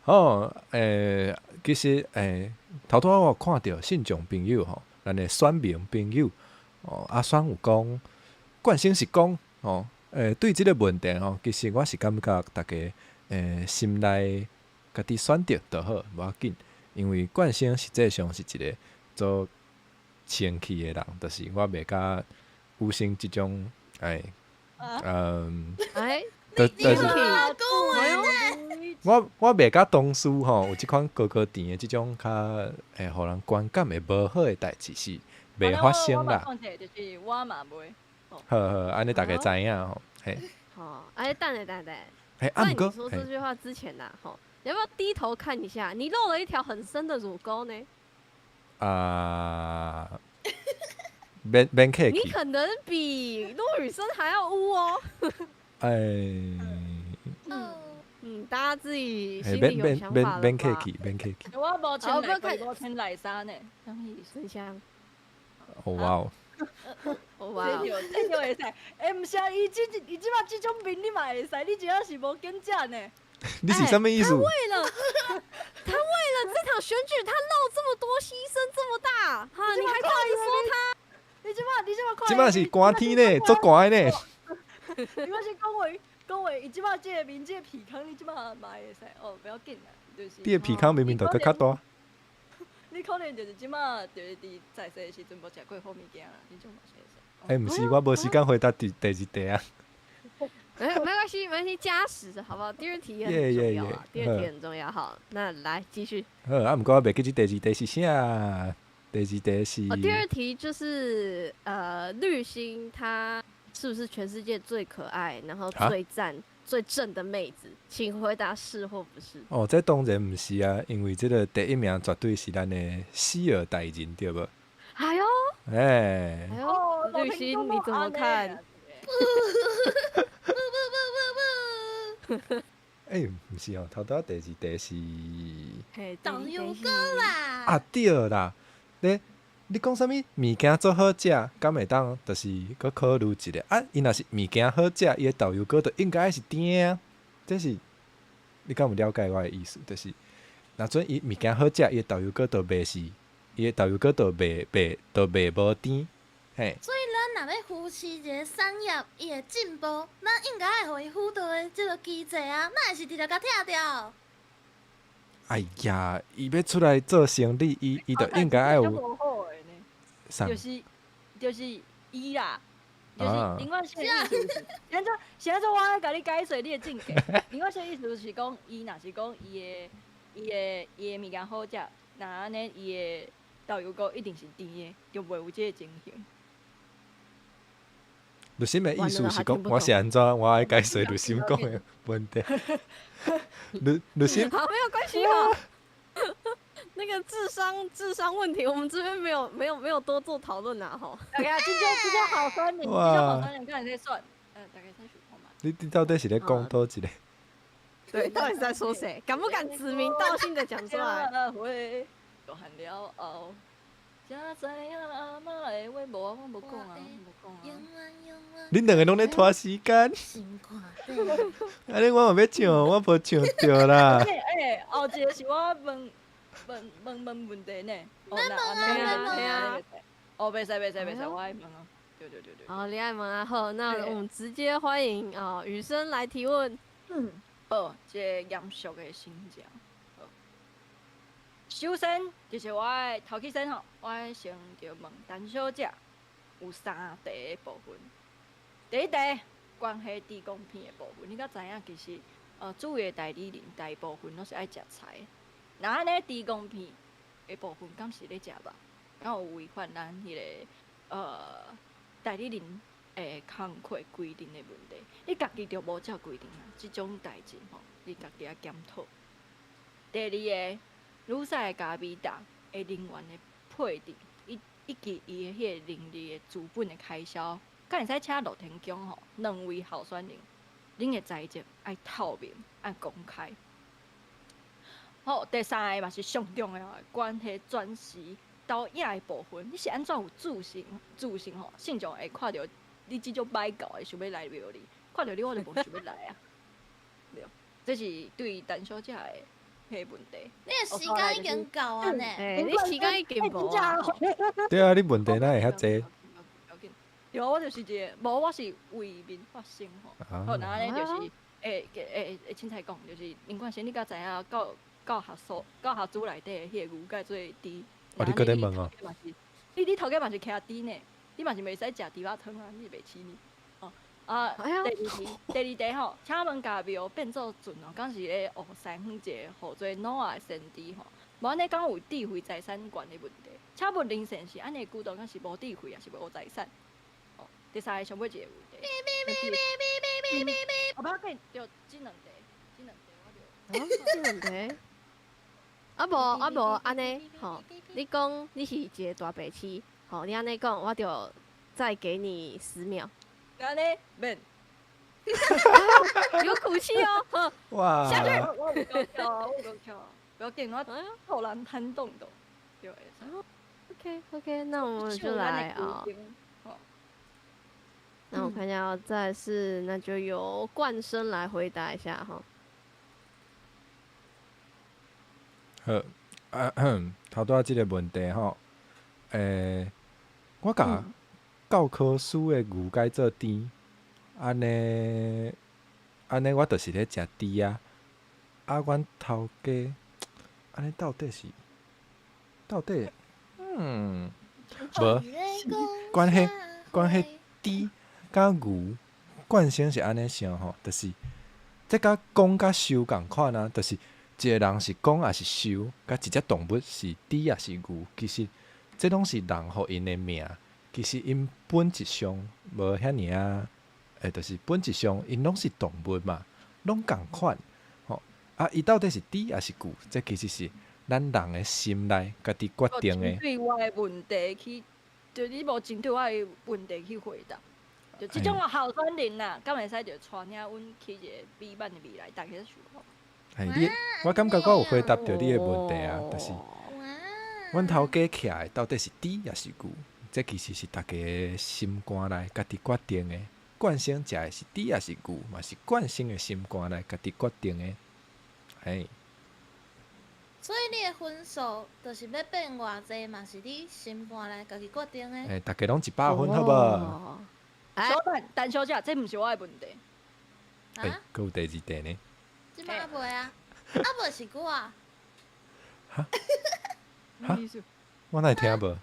吼，欸，其實欸，頭拄仔我有看著信眾朋友吼。咱的選民朋友，哦，阿選有講，冠生是講，吼，欸，對這個問題吼，其實我是感覺大家，欸，心內家己選擇就好，無要緊，因為冠生實際上是一個做清氣的人，就是我袂佮有生這種，欸，嗯，欸，就是我袂佮同事吼，有這款高高甜的這種較會予人觀感會無好的代誌是袂發生啦。就是我嘛袂。好好，按呢大家知影吼。嘿。好，哎，等下等下。嘿，啊，在你說這句話之前呐，吼，你要不要低頭看一下？你露了一條很深的乳溝呢。啊，免免客氣。你可能比陸雨生還要污哦。哎。嗯，大家自己心裡有想法了吧？免客氣，免客氣。我無穿內褲，無穿內衫呢。什麼意思？哦哇哦！哦哇哦！這就會使。欸，毋是啊，伊這伊這馬這種面你嘛會使，你真正是無見識呢。你是啥物意思？他為了這場選舉，他露這麼多，犧牲這麼大，哈，你還可以說他？你這馬你這馬看。這馬是寒天呢，足寒的呢。你嘛是講話。講話，伊這馬這個面，這個鼻孔，你這馬嘛會使哦，不要緊啦，就是。你的鼻孔明明就閣較大。你可能就是這馬就是佇在世的時陣無食過好物件啦，你種嘛是會使。欸，毋是，我無時間回答第二題啊。欸，沒關係，沒關係，加時，好不好？第二題也很重要啊，第二題很重要。好，那來繼續。好，啊，毋過我袂記得第二題是啥？第二題是。哦，第二題就是綠心她是不是全世界最可愛，然後最讚、最正的妹子？請回答是或不是。哦，這當然毋是啊，因為這個第一名絕對是咱的希爾大人，對無？哎呦，欸，哎呦，綠心你怎麼看？不不不不不！欸，毋是哦，頭拄仔第二題是。導遊哥啦。啊對啦，你講啥物物件做好食，敢會當就是閣考慮一下？啊，伊若是物件好食，伊的豆油膏就應該是甜啊。這是你敢有了解我的意思？就是若準伊物件好食，伊的豆油果就袂是，伊的豆油果就袂袂就袂無甜，嘿。所以咱若欲扶持一个產業，伊會進步，咱應該愛予伊輔導的這个機制啊，哪會是直接共拆掉？哎呀，伊欲出來做生理，伊就應該愛有無好的呢，啥？就是伊啦，就是另外一個意思是，是按怎我愛共你解說你的境界。另外一個意思是講，伊若是講伊的物件好食，那按呢伊的豆油果一定是甜的，就袂有這个情形。律師的意思是講，我是按怎，我愛解說律師講的問題。律師，好，沒有關係哦。那個智商問題，我們這邊沒有多做討論啦，吼。大家這種好酸你，這種好酸你，敢會使選？大家使選看覓。你到底是咧講佗一個？對，到底是在說誰？敢不敢指名道姓的講出來？大漢了後，才知影阿嬤的話，無啊，我無講啊，無講啊。恁兩個攏咧拖時間。按呢我嘛欲唱，我無唱著啦。欸，後一個是我問問問問問題呢。你問啊，問啊。哦，袂使袂使袂使，我愛問啊。對對對對。好，你愛問啊，好，那我們直接歡迎啊雨生來提問。嗯，好，這個嚴肅的心情。首先，就是我的頭起先吼，我愛先著問陳小姐有三題的部分。第一題，關係豬公片的部分，你敢知影？其實，主要代理人大部分攏是愛食菜。若按呢豬公片的部分，敢是咧食肉？敢有違反咱彼个代理人的工課規定的問題？你家己就無照規定啊，這種代誌吼，你家己愛檢討。第二个，女婿的咖啡豆的人員的配置，以及伊的彼个人力的資本的開銷，敢會使請樂天宮吼兩位候選人，恁的財政愛透明、愛公開。好，第三個嘛是上重要的，關係全時導演的部分，你是按怎有自信？自信吼，信眾會看著你這種歹搞的，想欲來廟裡，看著你我就無想欲來啊。對，這是對陳小姐的彼個問題。你的時間已經到啊呢。欸，你時間已經無啊。對啊，你問題哪會遐濟？對啊，我就是一個，無我是為民發聲吼。好，那按呢就是，欸，凊彩講，就是林冠生，你敢知影教學所、教學組內底的彼個牛改做豬？哦，你閣咧問哦？你頭家嘛是徛豬呢？你嘛是袂使食豬肉湯啊？你袂飼呢？哦啊，第二題吼，請問共廟變做船哦，敢是咧學西方一个號做挪亞的先知吼？無按呢敢有智慧財產權的問題？請問林先生，按呢舉動敢是無智慧，抑是無財產？哦，第三个上尾一個問題。哦，無要緊，就這兩題，這兩題我就。啊，這兩題。啊無啊無按呢吼，你講你是一个大白痴，吼，你按呢講，我就再給你10秒。按呢免。有骨氣哦！哇！下去。我有夠巧，我有夠巧，不要緊，我突然彈動的，對。 OK OK，那我們就來啊。那我看一下，再是那就由冠生來回答一下哈。好，啊，頭拄仔這個問題吼，我共教科書的牛改做甜，按呢，按呢，我就是咧食豬啊。啊，阮頭家，按呢到底是，到底，無關係豬佮牛，慣性是按呢想吼，就是這佮講佮收仝款啊，就是一個人是講抑是收，佮一隻動物是豬抑是牛，其實這攏是人予𪜶的名，其實𪜶本質上無遐爾仔，就是本質上𪜶攏是動物嘛，攏仝款吼。啊，伊到底是豬抑是牛？這其實是咱人的心內家己決定的。針對我的問題去，就你無針對我的問題去回答。就這種候選人啦，敢會使就帶領阮去一個美滿的未來，大家想看。嘿，你，我感覺我有回答著你的問題啊，就是阮頭家徛的到底是豬抑是牛？這其實是逐家心肝內家己決定的。慣性食的是豬抑是牛，嘛是慣性的心肝內家己決定的。嘿。所以你的分數就是欲變偌濟嘛，是你心肝內家己決定的。欸，逐家攏100分好無？哦哎小等，陳小姐，這毋是我的問題。欸啊？，閣有第二題呢？這擺猶未啊？猶未是我。哈？什麼意思？我哪會聽無？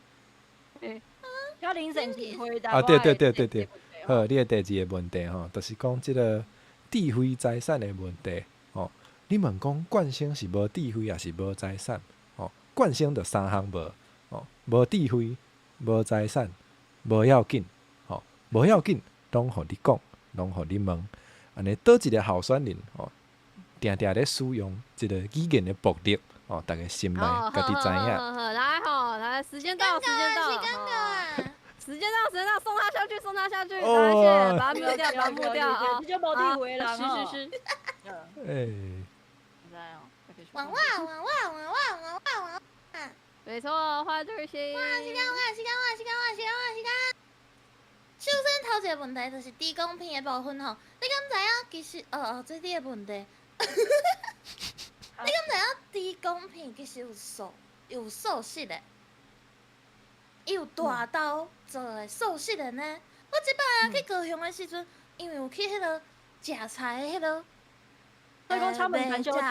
請林先生回答啊對對對對對我的好，你的第二个問題吼，就是講這个智慧財產的問題吼。你問講冠生是無智慧，抑是無財產？吼，冠生就三項無，吼，無智慧、無財產、無要緊，吼，無要緊，攏予你講，攏予你問。按呢，佗一个候選人吼，定定咧使用這个語言的暴力，吼，逐家心內好，家己知影。好好，來吼，來，時間到，時間到，時間到啊！時間到，時間到，送他下去，送他下去，哦謝謝，把他抹掉，把他抹掉啊！這種無智慧的人是是是。欸，玩哇玩哇玩哇玩哇玩哇！沒錯，花巨星。哇，時間哇，時間哇，時間哇，時間哇，時間。首先頭一個問題就是豬公片的部分吼，你敢知影？其實，哦哦，這你的問題。你敢知影豬公片其實有素食的？伊有大豆做的素食的呢。我這擺啊去高雄的時陣，因為有去彼个食菜的彼个，所以講，請問陳小姐吼，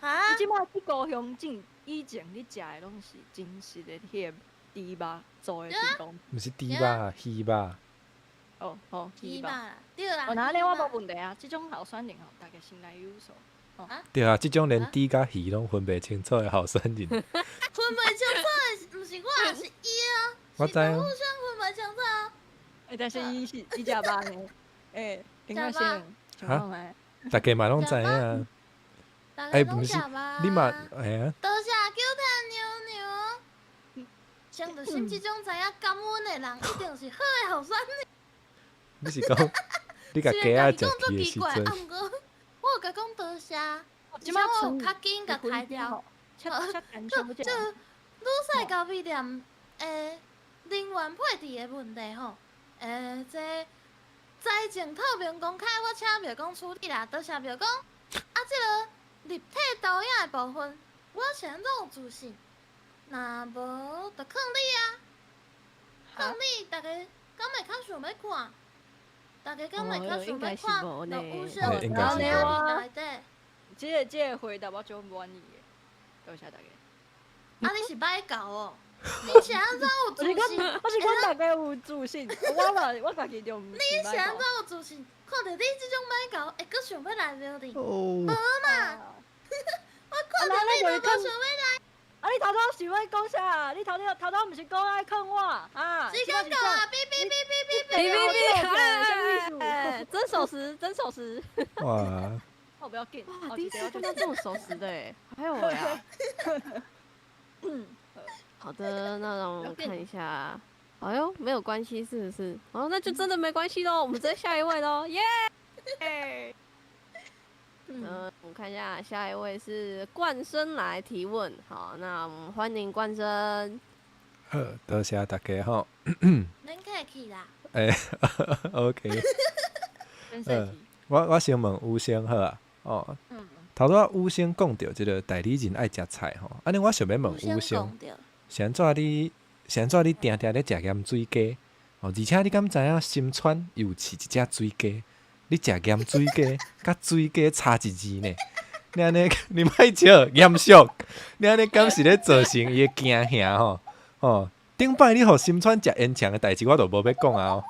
哈？你這擺去高雄進以前，你食的攏是真實的彼个豬肉做的豬公？毋是豬肉，魚肉。哦哦，魚肉。對啦。哦，那按呢我無問題啊，這種候選人吼，逐家心內有數。對啊，這種連豬佮魚攏分袂清楚的候選人。分袂清楚的，毋是我，是伊啊。我知啊。互相分袂清楚啊。欸，但是伊是伊食肉呢？欸，林冠生，哈？逐家嘛攏知影。欸，毋是，你嘛，嘿啊。多謝求嘆娘娘。像著心這種知影感恩的人，一定是好的候選人。你是講，你共雞仔食去的時陣？啊，毋過我有共講多謝，而且我有較緊共開掉。這女婿交配店人員配置的問題吼，這財政透明公開，我請廟公處理啦。多謝廟公。啊，這个立體導演的部分，我是按怎有自信？若無，就靠你啊！靠你，逐家敢會較想欲看？逐家敢會較想欲看？有想應該是無。這个回答我足滿意的，多謝大家。啊，你是歹教哦！你是按怎有自信？我是講逐家有自信，我嘛我家己就毋。你是按怎有自信？看著你這種歹教，會閣想欲來廟裡？無嘛！我看著你都無想欲來。啊！你頭拄想欲講啥？你頭拄頭拄毋是講愛勸我啊？時間到啊！嗶嗶嗶嗶嗶嗶嗶嗶！哎，真守時，真守時。哇！我不要緊。哇，第一次看到這麼守時的欸，還有我呀。好的，那讓我們看一下。哎呦，沒有關係，是不是？哦，那就真的沒關係嘍。我們直接下一位嘍，耶！嗯，我們看一下，下一位是冠生來提問。好，那我們歡迎冠生。好，多謝大家吼。免客氣啦。欸，OK。我先問吳生好啊。哦。頭拄仔吳生講著這个代理人愛食菜吼，按呢我想欲問吳生，是按怎你是按怎你定定咧食鹽水雞？哦，而且你敢知影新川有飼一隻水雞？你食鹽水雞，佮水雞差一字呢？你按呢，你莫笑，嚴肅。你按呢敢是咧造成伊的驚嚇吼？哦，頂擺你予新川食煙腸的代誌，我就無欲講啊！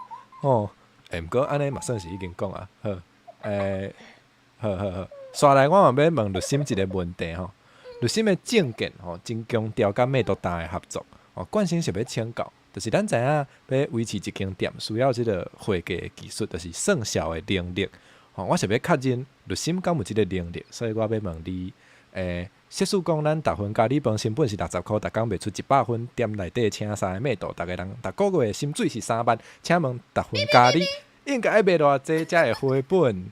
哦，欸，毋過按呢嘛算是已經講啊。好，欸，好好好。紲來我嘛欲問律心一个問題吼，律心的政見吼，真強調佮麥多大的合作哦。冠生是欲請教，就是咱知影欲維持一間店需要這个會計的技術，就是算數的能力吼。我想欲確認律心敢有這个能力，所以我欲問你，欸，設使講咱達芬咖喱飯成本是60箍，逐工賣出100分，店內底請三个 model，逐个人逐个月薪水是3萬，請問達芬咖喱應該愛賣偌濟才會回本？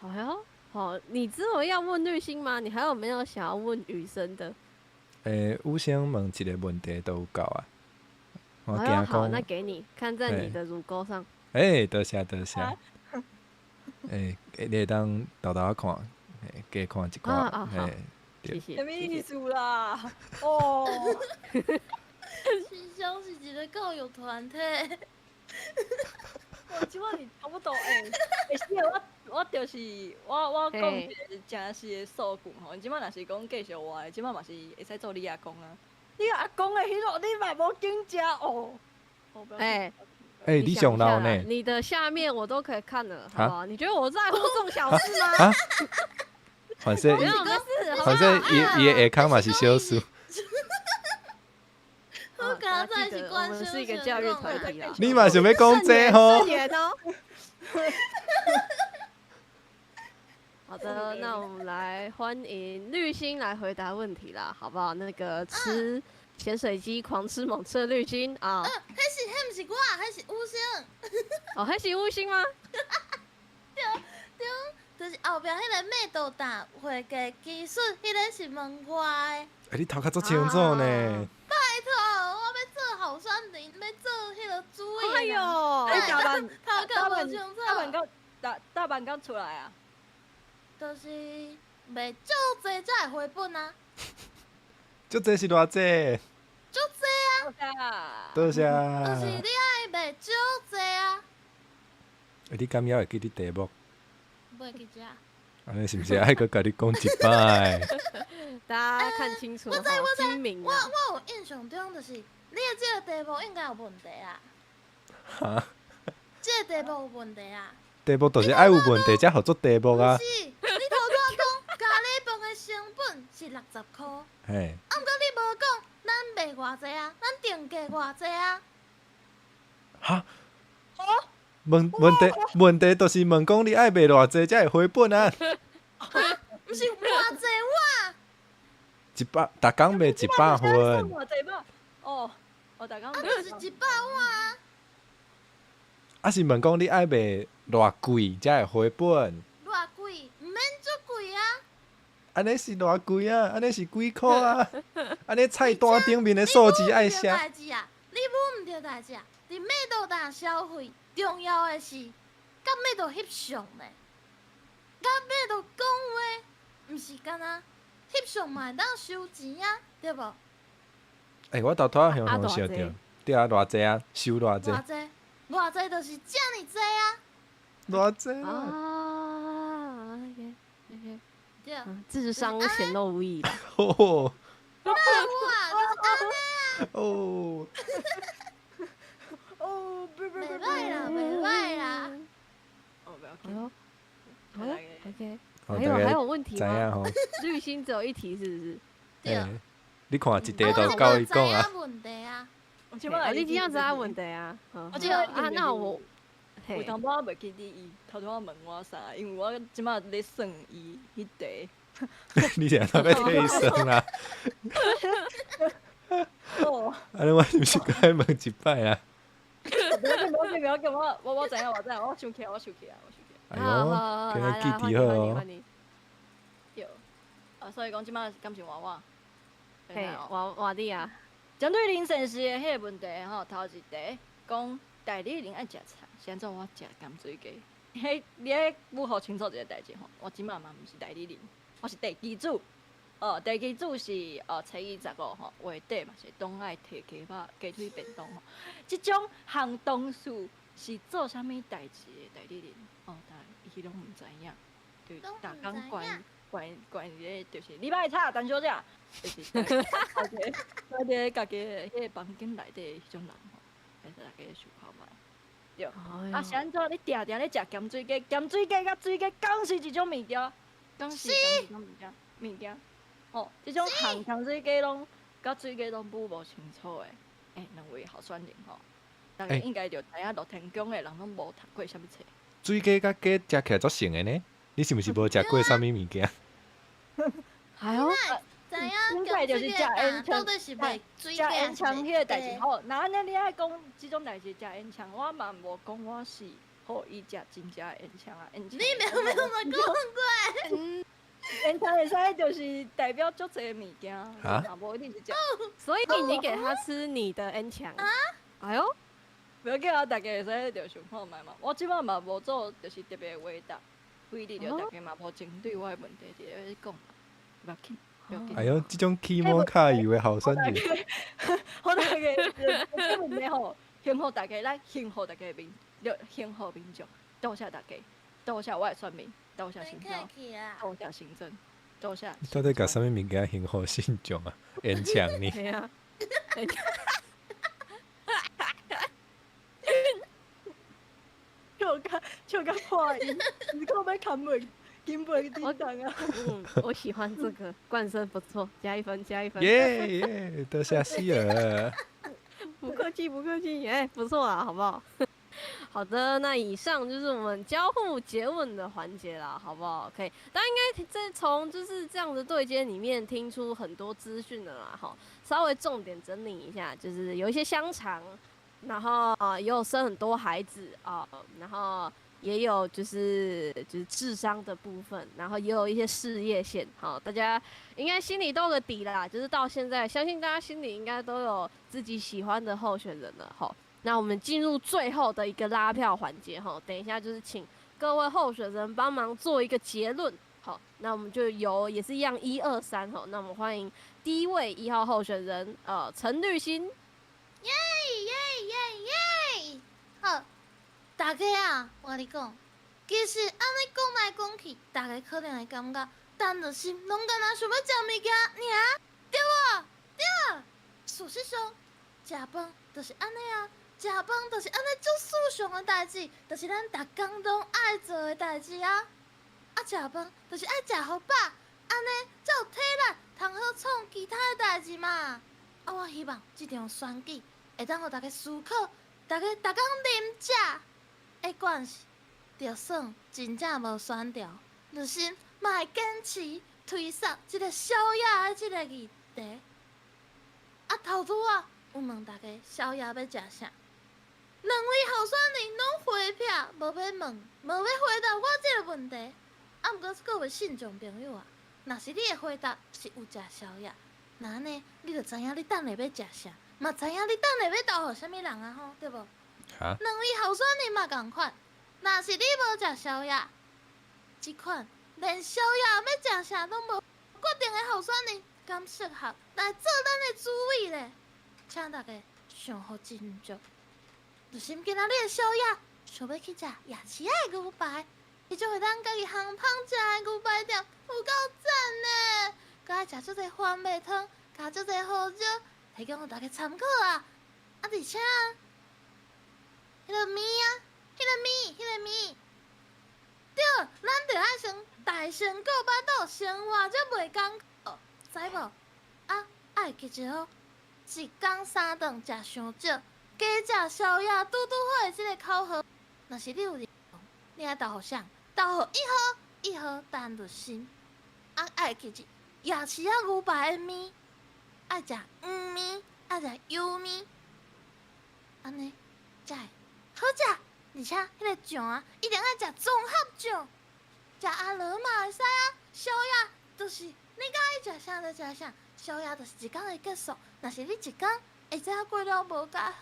好喲。好，你只有要問綠心嗎？你還有沒有想要問雨生的？欸，雨生問一個問題都有夠啊。我驚好，那給你看在你的乳溝上。欸，多謝多謝。欸，你會當沓沓仔看，加看一寡。欸，谢谢。啥物意思啦？哦，新乡是一个教育团体。我这摆是差不多欸，欸是啊，我就是我讲一个真实的数据吼，这摆若是讲继续活的，这摆嘛是会使做你阿公啊。你阿公的彼落，你嘛无经食哦。欸欸，你上老呢？你的下面我都可以看了，好不好？你觉得我在乎这种小事吗？啊？反正伊，反正伊伊的下跤嘛是小事。我刚才是我们是一个教育团体啦。你嘛想欲讲这吼？好的，那我们来欢迎绿星来回答问题啦，好不好？那个吃咸水鸡狂吃猛吃的绿星啊。彼是彼毋是我，彼是五星。哦，彼是五星吗？对对，就是后壁彼个麦道达会计技术，彼个是问我的。欸，你头壳足清楚呢。拜托，我欲做候选人，欲做彼个主委。哎呦，大阪头壳无清楚。大阪刚出来啊。就是卖足济才会回本啊！足济是偌济？足济啊！多谢。就是你爱卖足济啊！欸，你敢犹会记得题目？袂记得。按呢是毋是爱阁共你讲一摆？大家看清楚。我知我知，我我有印象中就是你的这个题目应该有问题啊。哈？这个题目有问题啊？题目就是爱有问题才号做题目啊！毋是，你头拄仔讲咖喱饭的成本是60箍，嘿，啊，毋过你无讲咱卖偌济啊，咱定价偌济啊？哈？问题就是问讲你爱卖偌济才会回本啊？毋是偌济碗？100，逐工卖100份。偌济吧？哦，哦，逐工。啊，就是100碗啊！啊，是问讲你爱卖偌贵才会回本？偌贵？毋免足贵啊！按呢是偌贵啊？按呢是几箍啊？按呢菜单顶面的数字爱写。你无毋著代志啊！伫麦道达消费，重要的是佮麦道翕相呢，佮麦道讲话，毋是干焦翕相嘛会当收钱啊，对无？欸，我头拄仔雄雄想著，对啊，偌济啊，收偌济？偌济？偌济就是遮尔济啊！偌济啊！OK OK，对，智商显露无遗。哦，那我就是按呢啊！哦，哦，袂歹啦，袂歹啦。哦，不要紧。好，OK。还有问题吗？绿星只有一题，是不是？对。你看一题就够伊讲啊。问题啊！你这样子啊问题啊？我这啊，那我有淡薄仔袂记得伊头拄仔问我啥，因为我这摆咧算伊彼题。你现在欲替伊算啦？哦，按呢我是毋是该问一摆啊？不要紧，不要紧，不要紧，我知影，我知影，我想起来，我想起来，我想起来。哎呦，今日记伫好哦。对，啊，所以讲这摆敢是换我？嘿，换换你啊。针对林先生的彼个问题吼，头一题讲代理人爱食菜，是按怎我食咸水鸡？彼你爱母予清楚一个代志吼，我这摆嘛毋是代理人，我是地基主。哦，地基主是初一十五吼，月底嘛是拢爱提鸡肉、鸡腿便当吼。这种行同事是做啥物代志的代理人？哦，但伊拢毋知影，对，逐工关关关伫咧，就是你莫吵，陈小姐，就是关伫家己的彼个房间内底彼种人吼，会使大家想看觅。对，啊是按怎？你定定咧食咸水鸡，咸水鸡佮水鸡敢是一种物件，敢是仝一种物件，物件。哦，这种咸咸水鸡拢佮水鸡拢分无清楚的，欸，两位候选人吼，大家应该就知影乐天宫的人拢无读过啥物册。水鸡佮鸡食起来足像的呢，你是毋是无食过啥物物件？哎呦，知影应该就是食烟肠，食烟肠彼个代志吼。若按呢，你爱讲这种代志，食烟肠，我嘛无讲我是予伊食真正烟肠啊。你明明嘛讲过。烟肠会使就是代表足济物件，啊，无一定是食。所以你给他吃你的烟肠啊？哎呦，不要紧啊，大家会使就想看觅嘛。我这摆嘛无做，就是特别回答，回答著大家嘛无针对我的问题伫咧讲，无要紧。不要紧。哎哟，这种起毛卡油的候选人，好大家，这问题吼，幸福大家，咱幸福大家民，幸福民众，多谢大家，多谢我的选民，多谢新庄，多谢新庄，多谢。你到底共啥物物件幸福信众啊？演唱呢？对啊。笑甲笑甲破音，是讲欲砍门，金门叮当啊！嗯，我喜欢这个冠生不错，加一分，加一分。耶耶，多谢希尔。不客气，不客气，哎，不错啊，好不好？好的，那以上就是我们交互诘问的环节啦，好不好？可以，大家应该在从就是这样的对接里面听出很多资讯的啦，哈。稍微重点整理一下，就是有一些香肠，然后也有生很多孩子啊，然后也有就是智商的部分，然后也有一些事业线，好，大家应该心里都有个底啦。就是到现在，相信大家心里应该都有自己喜欢的候选人了，哈。那我们进入最后的一个拉票环节哈，等一下就是请各位候选人帮忙做一个结论。好，那我们就由也是一样一二三哈，那我们欢迎第一位1号候选人陈绿心。耶耶耶耶！好，大家啊，我跟你讲，其实按呢讲来讲去，大家可能会感觉陈绿心拢敢若想欲食物件尔，对无？对。事实上，食饭就是按呢啊。食饭就是按呢足思想的代志，就是咱逐工拢爱做的代志啊！啊，食饭就是爱食予饱，按呢才有体力通好创其他的代志嘛。啊，我希望这场选举会当予大家思考，大家逐工啉食的关系，就算真正无选著，绿心嘛会坚持推捒这个宵夜的这个议题。啊，头拄仔有问大家宵夜欲食啥？两位候选人拢回避，无欲问，无欲回答我这个问题。啊，毋过各位信众朋友啊，若是你的回答是有食宵夜，那按呢，你就知影你等下欲食啥，嘛知影你等下欲投予啥物人啊吼，对无？哈？两位候选人嘛仝款，若是你无食宵夜，这款连宵夜欲食啥拢无决定的候选人，敢适合来做咱的主委咧？请大家想好斟酌。就是今仔日的宵夜，想欲去食夜市仔的牛排，彼种会当家己烘烹食的牛排店，有够赞呢！阁爱食足济番麦汤，加足济胡椒，提供予大家参考啊！啊，而且，彼个面啊，彼个面，彼个面，对，咱著爱先大先顾腹肚，生活才袂艰苦，知无？啊，爱记住哦，一工三顿食伤少。加食宵夜拄拄好的这个口号，若是你有认同，你爱投予谁？投予1号，1号陈绿心。啊，爱记住，夜市仔牛排的面，爱食黄面，爱食油面，按呢才会好食。而且彼个酱啊，一定爱食综合酱，食阿罗嘛会使啊。宵夜就是你佮意食啥就食啥，宵夜就是一工的结束。若是你一工会知影过了无够好，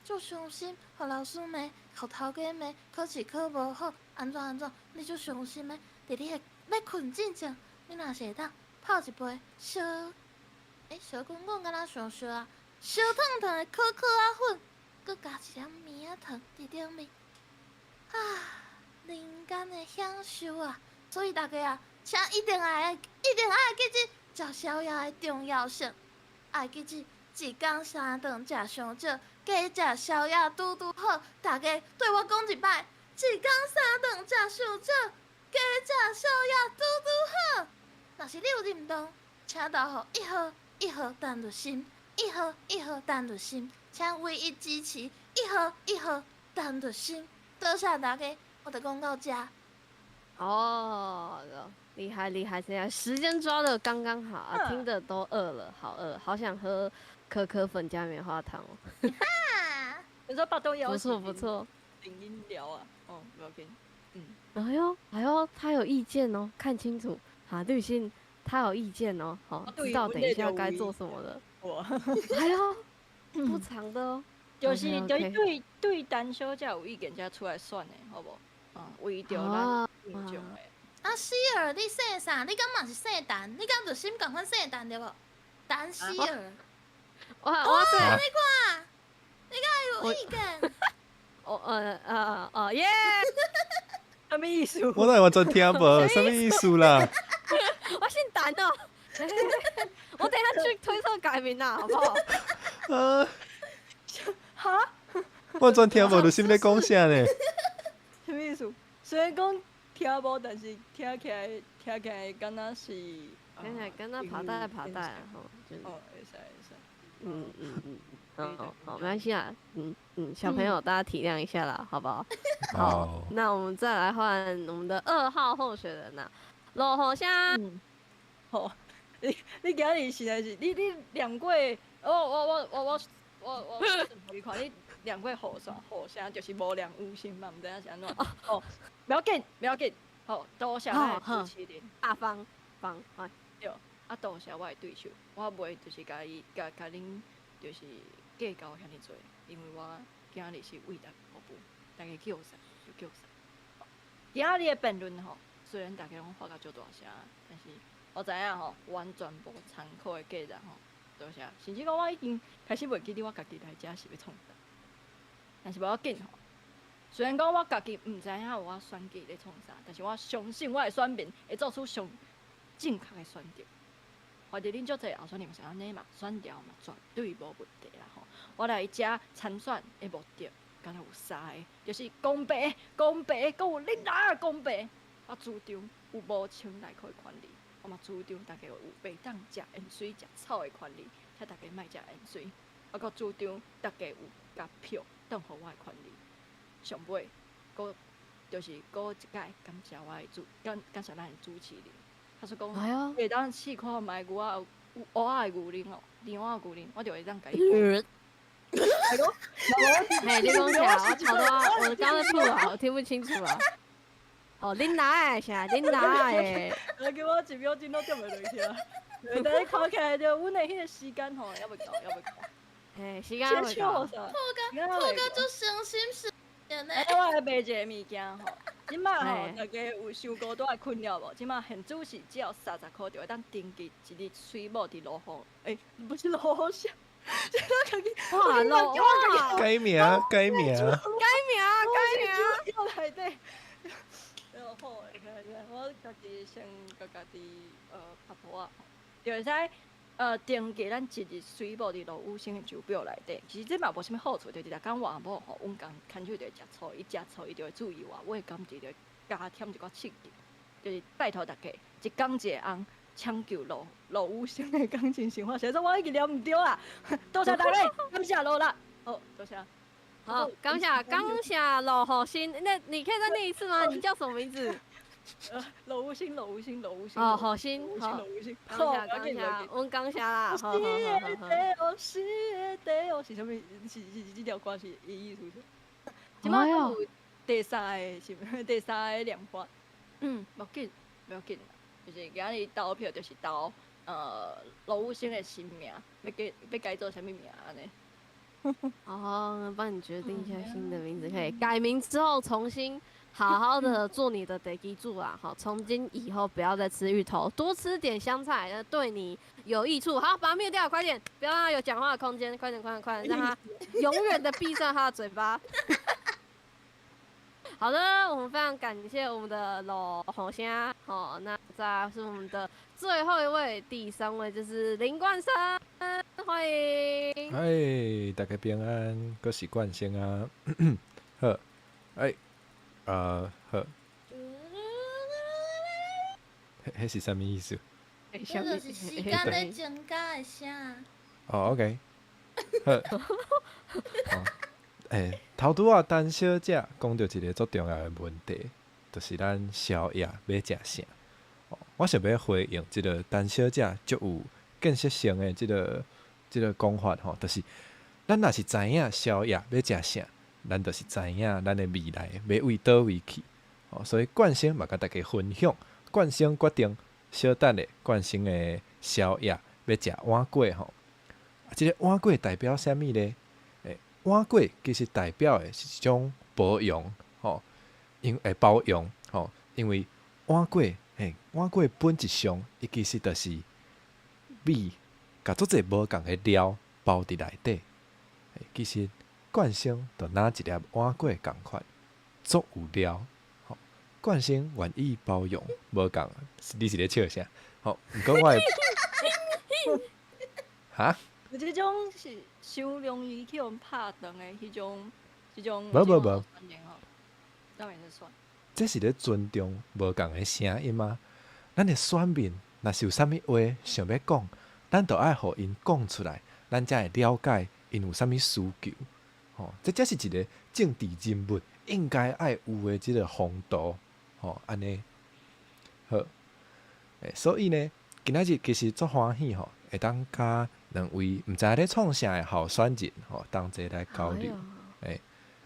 足伤心，予老师骂，予头家骂，考试考无好，按怎按怎，你足伤心的。伫你的欲睏进前，你若是会当泡一杯烧，烧滚滚敢若上烧啊，烧烫烫的可可仔粉，阁加一点棉仔糖伫顶面，啊，人间的享受啊！所以大家啊，请一定爱，一定爱记住食宵夜的重要性，爱记住。一工三顿食伤少，加食宵夜拄拄好。大家对我讲一摆，一工三顿食伤少，加食宵夜拄拄好。若是你有认同，请投予1号，1号陈绿心，1号1号陈绿心，请唯一支持1号1号陈绿心。多谢大家，我就讲到这。哦，厉害厉害，现在时间抓得刚刚好啊，听得都饿了，好饿，好想喝可可粉加棉花糖哦。你说巴东不错不错，饮饮料啊，哦，不要紧，嗯。哎呦哎呦，他有意见哦，看清楚啊，绿心他有意见哦，好，知道等一下该做什么了。我，哎呦，不长的哦，就是对对，陈小姐有意见才出来选的，好无？啊，为著咱民众的啊，希爾，你姓啥？你敢嘛是姓陳？你敢就姓仝款姓陳對無？陳希爾。我是你看，你敢有意見？我哦耶！啥物意思？我哪會完全聽無，啥物意思啦？我姓陳哦。我等下去推特改名啦，好不好？啊！哈？我完全聽無，你是咧講啥呢？啥物意思？雖然講聽無，但是聽起來敢若是，聽起來敢若跑帶跑帶吼，哦，會使會使。嗯，好好，沒關係啊，小朋友大家體諒一下啦，好不好？好，那我們再來換我們的2號候選人啦，羅雨聲。好，你今日實在是你念過，我你看你念過雨傘雨聲，就是無念雨聲嘛，毋知影是按怎。哦，不要緊，不要緊，好，多謝咱的主持人，大方方，來。對，啊，多謝我的對手，我袂就是共伊共共恁就是計較遐爾濟，因為我今日是為大家服務，大家叫啥就叫啥。今仔日的辯論吼，雖然大家攏發甲足大聲，但是我知影吼，完全無參考的價值吼，多謝。甚至講我已經開始袂記得我家己來遮是欲創啥，但是無要緊吼。雖然講我家己毋知影我選舉咧創啥，但是我相信我的選民會做出上正確的選擇。反正恁足濟候選人嘛是按呢嘛，選調嘛絕對無問題啦吼。我來遮參選的目的，敢若有三个，就是公平、公平，閣有恁來公平。我主張有無穿內褲的權利，我嘛主張大家有袂當食鹽水、食草的權利，請大家莫食鹽水。我閣主張大家有共票轉予我的權利。上尾，閣就是閣一擺感謝我的主，感謝咱的主持人。他說講，會當試看覓牛仔有烏仔的牛奶哦，甜仔牛奶，我就會當共伊講。嘿，你講啥？我吵到我剛剛吐啊，我聽不清楚啊。哦，恁來啥？恁來？來給我一秒鐘都接袂落去啊！但是看起來就阮的彼個時間吼，猶未夠，猶未夠。嘿，時間猶未夠。吐甲吐甲足傷心事。哎，我來賣一个物件吼，這擺吼，大家有傷孤單的困擾無？這擺現主時只要30箍就會當登記一日水某佇羅湖，欸，不是羅湖鄉，哇，羅哇，改名，改名，改名，改名，內底。好，我家己先共家己拍噗仔，就會使登記咱一日水某佇羅宇生的酒表內底。其實這嘛無啥物好處，就是逐工換某吼，阮共牽手就會食醋，伊食醋伊就會注意我，我的感情就會加添一寡刺激。就是拜託大家，一工一个翁，搶救羅宇生的感情生活。實在我已經念毋對啦，多謝大家，感謝羅啦，好，多謝。好，感謝感謝羅雨聲，那你可以再念一次嗎？你叫什麼名字？羅宇生，羅宇生，羅宇生。哦，雨聲，好，羅宇生，感謝感謝，阮感謝啦。好好好好。是的哦，是啥物？是這條歌是伊意思是？這擺有第三个是第三个念法。嗯，無緊，無要緊，就是今日投票就是投羅宇生的新名，欲改欲改做啥物名按呢？哦，幫你決定一下新的名字，可以改名之後重新好好的做你的地基主啊！好，從今以後不要再吃芋頭，多吃點香菜，那對你有益處。好，把它滅掉，快點，不要讓他有講話的空間，快點，快點，快點，讓他永遠的閉上他的嘴巴。好的，我們非常感謝我們的羅雨聲。好，那再來是我們的最後一位，第三位就是林冠生，歡迎。哎，大家平安，閣是冠生啊。好，哎，好。彼是啥物意思？這就是時間咧增加的聲。哦，OK。好。欸，頭拄仔陳小姐講著一个足重要的問題，就是咱宵夜欲食啥？我想欲回應這个陳小姐足有建設性的這个講法吼，就是咱若是知影宵夜欲食啥，咱就是知影咱的未來欲為佗位去。哦，所以冠生嘛共大家分享，冠生決定小等下，冠生的宵夜欲食碗粿吼。啊，這个碗粿代表啥物咧？碗粿其實代表的是一種包容，吼，因會包容，吼，因為碗粿，嘿，碗粿本质上，伊其实就是米共足濟無仝的料包佇內底。嘿，其實冠生就若一粒碗粿仝款，足有料。吼，冠生願意包容無仝，你是咧笑啥？吼，毋過我會，哈？有這種是傷容易去予拍斷的彼種，這種。無無無。當然是算。這是咧尊重無仝的聲音啊！咱的選民若是有啥物話想欲講，咱就愛予𪜶講出來，咱才會了解𪜶有啥物需求。吼，這才是一個政治人物應該愛有的這個風度。吼，按呢好。欸，所以呢，今仔日其實足歡喜吼，會當佮兩位毋知影咧創啥的候選人吼，同齊來交流。欸，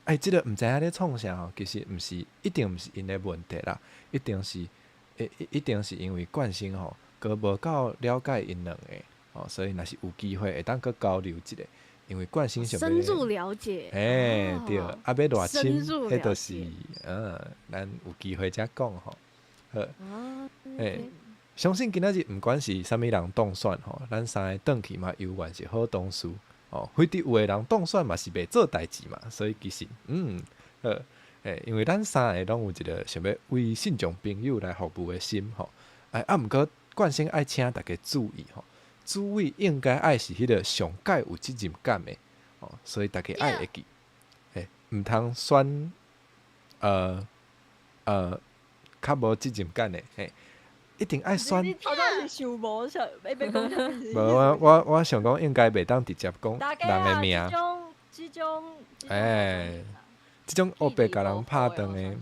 哎，這個毋知影咧創啥吼，其實毋是一定毋是𪜶的問題啦，一定是，一定是因為冠生吼，閣無夠了解𪜶兩個吼，所以若是有機會會當閣交流一下，因為冠生想深入了解。欸，對，啊，欲偌深，彼就是，咱有機會才講吼。好，欸，相信今仔日毋管是啥物人當選吼，咱三个轉去嘛，猶原是好同事。哦，非得有的人當選嘛是袂做代誌嘛，所以其實，好，欸，因為咱三个攏有一個想欲為信眾朋友來服務的心吼。哎，啊，毋過冠生愛請大家注意吼，主委應該愛是彼個上蓋有責任感的，哦，所以大家愛會記，欸，毋通選，較無責任感的，嘿。一定愛選。你頭拄是想無想欲講？無，我想講應該袂當直接講人的名。這種，欸，這種烏白共人拍斷的，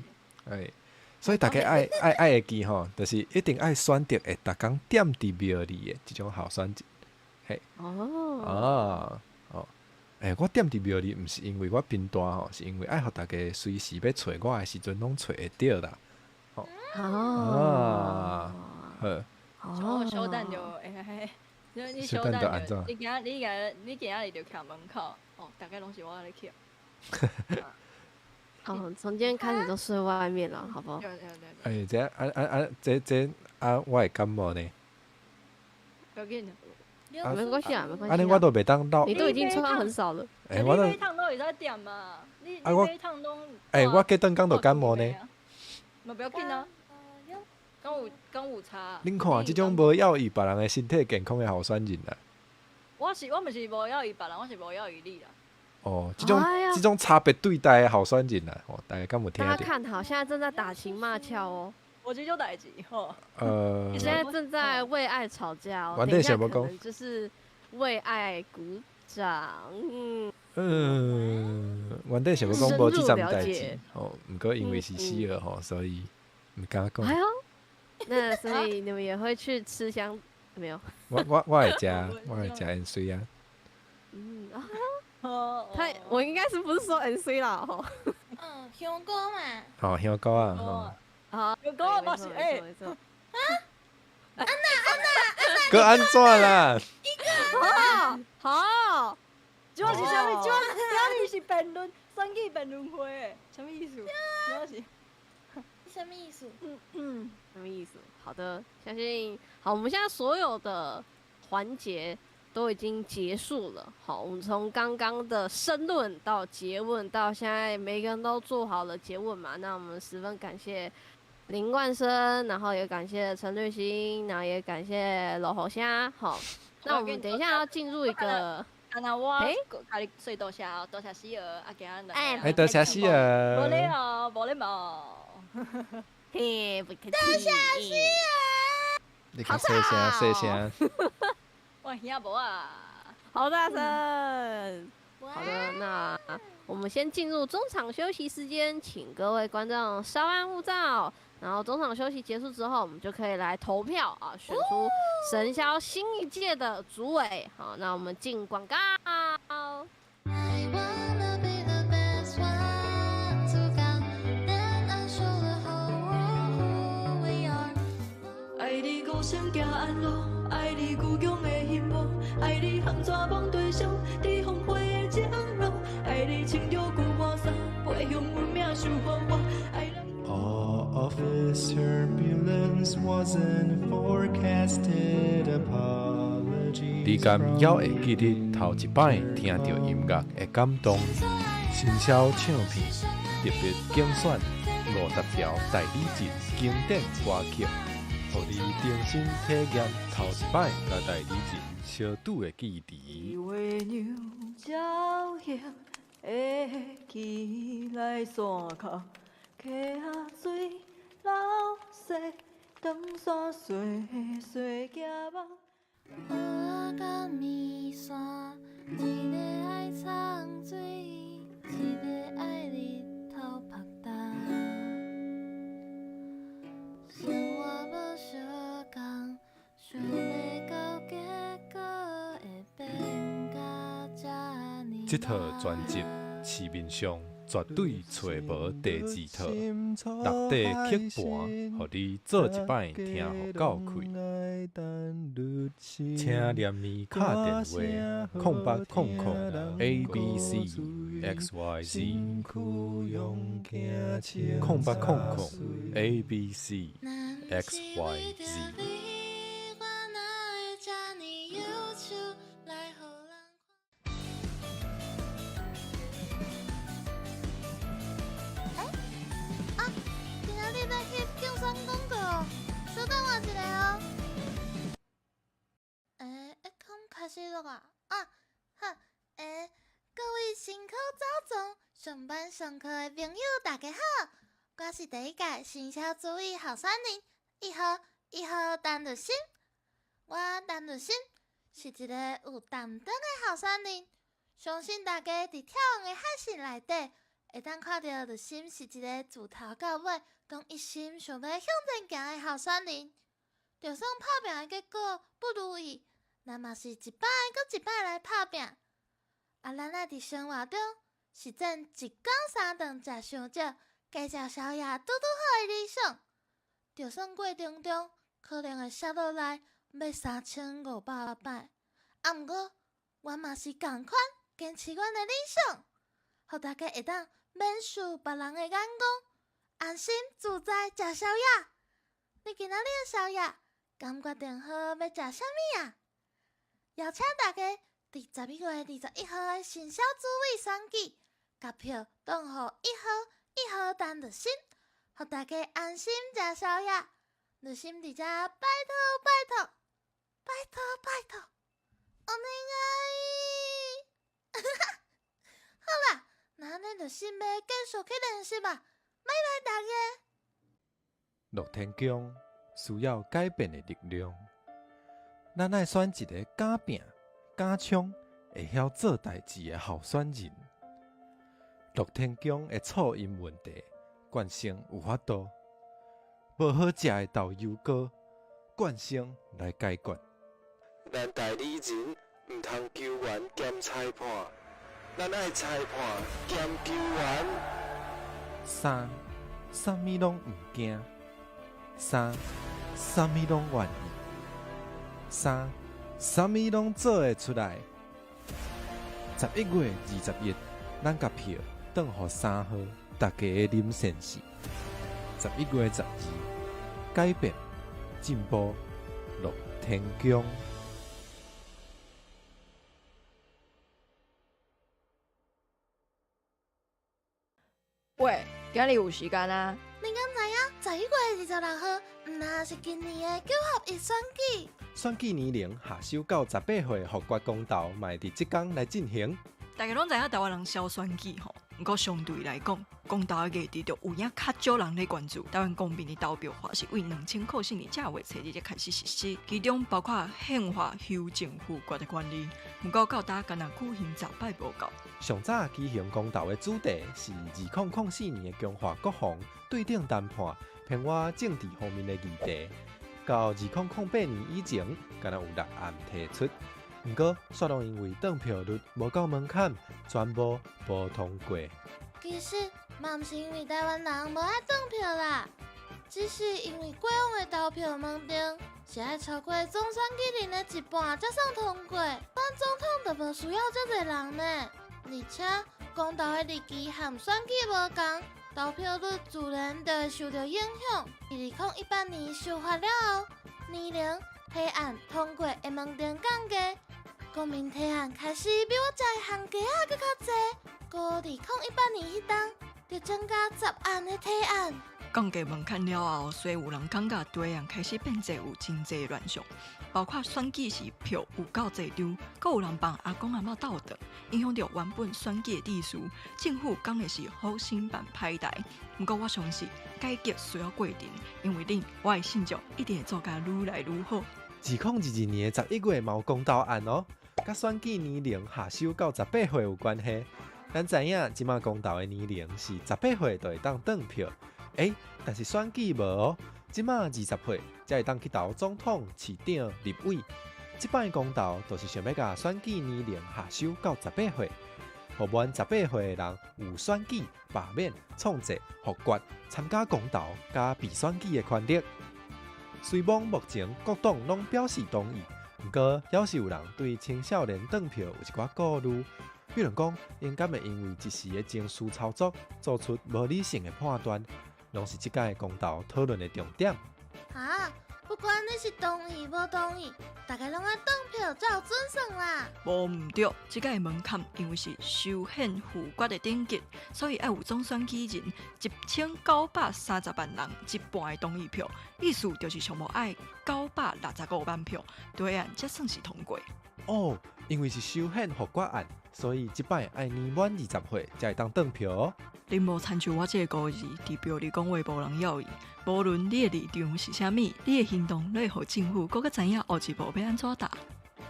欸，所以大家愛會記吼，就是一定愛選擇會逐工踮佇廟裡的這種候選人，嘿。哦。哦，哦，欸，我踮佇廟裡毋是因為我貧惰吼，是因為愛予大家隨時欲揣我的時陣攏揣會著啦。哦。啊，好。哦，小等就，欸，你小等就，你今仔日就徛門口，哦，大概攏是我咧徛。哦，從今天開始都睡外面了，好不好？對對對。欸，這啊啊啊，這這啊，我會感冒呢。不要緊。沒關係啊，沒關係。按呢我都袂當到。你都已經穿很少了。欸，我都。你每趟攏會使踮嘛？你每趟攏。欸，我過轉工就感冒呢。嘛不要緊啊。敢有差？恁看，這種無要伊別人的身體健康的候選人啊！我毋是無要伊別人，我是無要伊你啦。哦，這種差別對待的候選人啊，哦，大家敢有聽著？大家看好，現在正在打情罵俏哦。無這種代誌吼。你現在正在為愛吵架哦。等一下可能就是為愛鼓掌。嗯，原底想欲講無這層代誌，吼，毋過因為是死了吼，所以毋敢講。哎喲，那所以你們也會去吃香沒有？我會食，我會食芫荽啊。嗯啊，他我應該是不是說 MC 啦？吼。嗯，香菇嘛。哦，香菇啊，吼。好，香菇嘛是欸。啊？安那安那安那。閣按怎啦？好，好。這是啥物？這這是辯論，選舉辯論會的，啥物意思？這是什麼意思？嗯嗯，什麼意思？好的，相信好，我們現在所有的環節都已經結束了。好，我們從剛剛的申論到結問，到現在每個人都做好了結問嘛。那我們十分感謝林冠生，然後也感謝陳綠心，然後也感謝羅侯蝦。好，那我們等一下要進入一個。啊，那我共你說多謝，多謝喜兒，啊，今仔日。哎，多謝喜兒。無禮貌，無禮貌。嘿，不客氣。多謝喜兒。你較細聲，細聲。我聽無啊。好大聲。好的，那我們先進入中場休息時間，請各位觀眾稍安勿躁。然後中場休息結束之後，我們就可以來投票啊，選出神霄新一屆的主委。好，那我們進廣告。 I wanna be the best one to go. Then I show the whole world who we are. 愛你孤身行暗路，愛你故鄉的希望，愛你蚶纸網對上，在風花的情路，愛你穿著舊汗衫，飛向阮命受予我，愛人。 All of this turbulence. Wasn't forecasted. Apologies 你敢猶會記得頭一擺聽著音樂的感動？新銷唱片特別精選50條代理人經典歌曲，予你重新體驗頭一擺佮代理人相拄的記憶。月娘照影會起來山跤，溪仔水流逝，長山細細行網。蚵仔佮面线，一个愛藏水，一个愛日頭曝焦。生活無相仝，想袂到結果會變甲這呢這套專輯市面上絕對揣無第二套，六塊曲盤，予你做一擺聽予夠氣。請連面敲電話：0800 A B C X Y Z 0800 A B C X Y Z。我哪會這呢憂愁來予人看。欸，啊，今仔日欲翕競選廣告哦，稍等我一下哦。欸，欸，敢開始錄啊？啊，好，欸，各位辛苦早上上班上課的朋友，大家好，我是第一屆新校主委候選人1號1號陳律心。我陳律心是一個有擔當的候選人，相信大家佇跳網的海線內底，會當看著律心是一個自頭到尾攏一心想欲向前行的候選人。就算拍拚的結果不如意，咱嘛是一擺閣一擺來拍拚。啊，咱愛佇生活中實踐一工三頓食傷少，加食宵夜拄拄好的理想。就算過程中可能會摔落來欲3500擺，啊，毋過我嘛是仝款堅持阮的理想，予大家會當免受別人的眼光，安心自在食宵夜。你今仔日的宵夜，敢決定好欲食啥物啊？邀請大家佇11月21號的新校主委選舉，共票轉予1號1號陳律心，予大家安心食宵夜。律心佇遮拜託拜託拜託拜託，お願い！好啦，那按呢律心欲繼續去練習啊，拜拜大家。樂天宮需要改變的力量，咱愛選一个敢拚、敢衝、會曉做代誌的候選人。樂天宮的噪音問題，冠生有法度；無好食的豆油糕，冠生來解決。咱代理人毋通球員兼裁判，咱愛裁判兼球員。三，啥物攏毋驚；三，啥物攏願意；三，啥物攏做會出來。11月21，咱共票轉予3號，大家的林善信。11月12，改變、進步、樂天宮。喂，今日有時間啊？你敢知影11月26號，毋但是今年的九合一選舉？選舉年齡下修到18歲，複決公投嘛會佇這工來進行。大家攏知影台灣人痟選舉吼，毋過相對來講，公投的議題就有影較少人咧關注。台灣公民的投票法是為2004年正月初二才開始實施，其中包括憲法修正複決的權利。毋過到今干焦舉行10擺無夠。上早舉行公投的主題是2004年的強化國防對等談判，偏倚政治方面的議題。到2008年以前，干焦有6案提出。毋過，煞攏因為轉票率無夠門檻，全部無通過。其實嘛毋是因為台灣人無愛轉票啦，只是因為過往的投票門檻是愛超過總選舉人的一半才算通過，選總統就無需要遮濟人呢。而且公投的日期和選舉無仝，投票率自然就会受著影响。2018年修法了后，年龄提案通过的门槛降低，公民提案开始比我食的番茄仔阁较济。阁2018年彼冬，就增加10案的提案。降低门槛了后，虽有人感觉提案开始变济有真济乱象，包括选举时票有够济张，阁有人帮阿公阿嬷斗转，影响著原本选举的秩序。政府讲的是好心办歹代，毋过我相信改革需要过程，因为恁我的信众一定会做甲愈来愈好。2022年11月嘛有公投案哦，佮选举年龄下修到18岁有关系。咱知影这马公投的年龄是十八岁就会当转票，欸，但是选举无哦，这马20岁才会当去投总统、市长、立委。这摆公投就是想欲共选举年龄下修到十八岁，予满十八岁的人有选举、罢免、创制、复决、参加公投佮被选举的权利。虽罔目前各党拢表示同意，毋过犹是有人对青少年转票有一寡顾虑。比如讲，𪜶敢会因为一时的情绪操作，做出无理性的判断，拢是这届公投讨论的重点。啊，不管你是同意无同意，大家拢爱转票才有准算啦。无毋对，这届门槛因为是修宪复决的等级，所以爱有总选举人1930万人一半的同意票，意思就是上无爱965万票，提案才算是通过。哦，因为是修宪复决案，所以这摆爱年满20岁才会当转票哦。恁无亲像我这个孤儿，伫庙里讲话无人要伊。无论你的立场是啥物，你的行动拢会予政府阁较知影后一步欲按怎踏。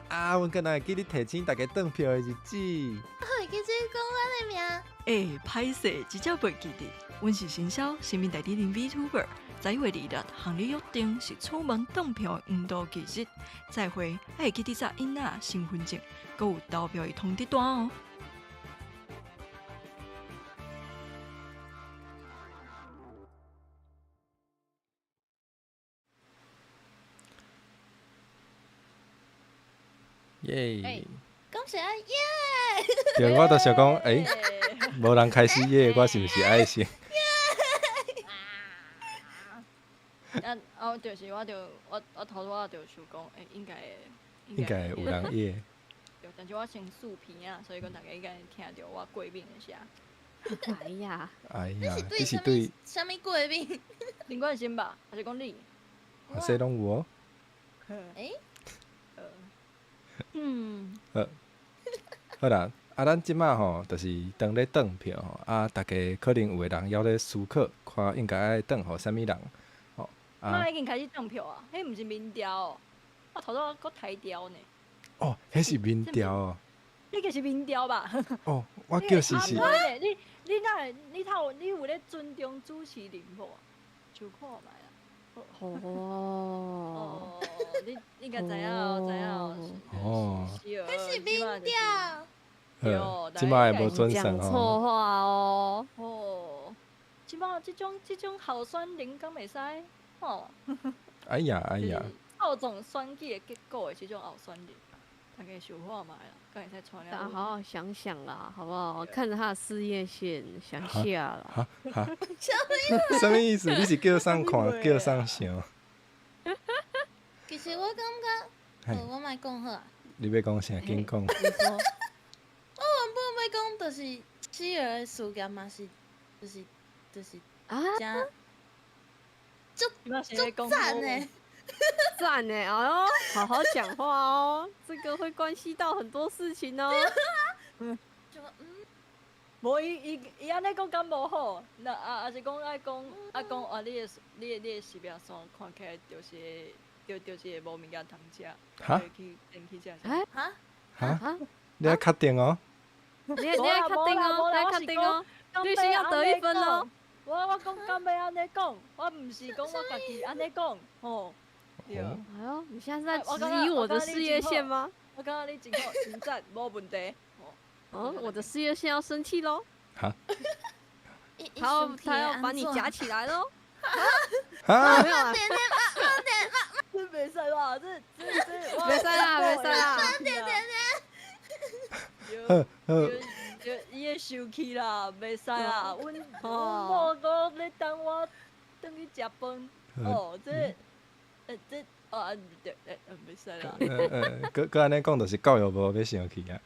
啊，阮敢若会记得提醒大家转票的日子。我会记得讲阮的名。欸，歹势，真正袂记得。阮是神霄，身边代理人 VTuber。11月26向你约定是出门转票的黄道吉日。再会，爱会记得扎囡仔身份证，阁有投票的通知单哦。耶！讲啥耶？对，我都想讲，欸，无人开始耶，我是毋是爱先？啊啊！就是我就我我头拄仔就想讲，欸，应该会，应该有人耶。对，但是我先竖鼻啊，所以讲大家应该听著我过敏的声。哎呀！哎呀！你是对啥物过敏？林冠生吧，还是讲你？啥拢有哦。欸？嗯。好，好啦，啊，咱这马吼，就是当咧转票吼，啊，大家可能有的人犹咧思考，看应该爱转予啥物人。啊！已经开始转票啊！彼毋是民调哦，我头拄阁台调呢。哦，彼是民调哦。彼个是民调吧？哦，我叫是是。你你哪会？你头你有咧尊重主持人无？想看觅啦。哦。哦，你应该知影哦，知影哦。哦。彼是民调。对，这马会无准算讲错话哦。哦，这马这种这种候选人敢袂使？哦，哎呀哎呀！操纵选举的结果的这种候选人，大家想看觅啦，敢会使带大家好好想想啦，好不好？看着他的事业线，想下啦。哈哈，啥物意思？你是叫啥看，叫啥想？其实我感觉，我莫讲好啊。你欲讲啥？紧讲。我原本欲讲，就是企鹅的事业嘛是，就是就是啊。足足赞呢，赞呢！哎呦，好好讲话哦，这个会关系到很多事情哦。无伊伊伊按呢讲敢无好？那啊，抑是讲爱讲啊讲啊，你的你的你的视频线看起来就是就就是无物件通食，去去食。哈哈你爱确定哦？你你爱确定哦？你爱确定哦？必须要得一分哦！我我讲敢欲按呢讲，我毋是讲我家己按呢讲，吼。对。哎呦，你现在是在质疑我的事业线吗？我感觉你真好，真赞，无问题。哦，我的事业线要生气喽！哈，他要把你夹起来喽！哈，没有啊，这袂使吧？这这这，袂使啦，袂使啦！呵呵，就伊伊會生氣啦，袂使啊！阮某講咧等我轉去食飯。哦，這啊對，袂使啦。閣按呢講，就是教育部欲生氣啊。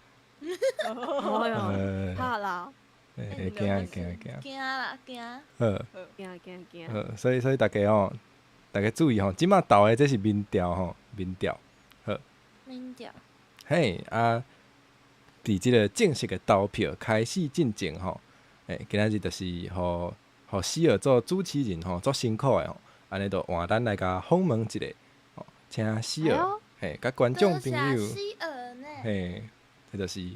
怕啦。會驚驚驚。驚啦驚。好。驚驚驚。好，所以大家吼，大家注意吼，這馬投的這是民調吼，民調。好。民調。嘿啊！佇這个正式的投票開始進前吼，今仔日就是予予希爾做主持人吼，足辛苦的吼，按呢就換咱來共訪問一下，吼，請希爾嘿，佮觀眾朋友，嘿，這就是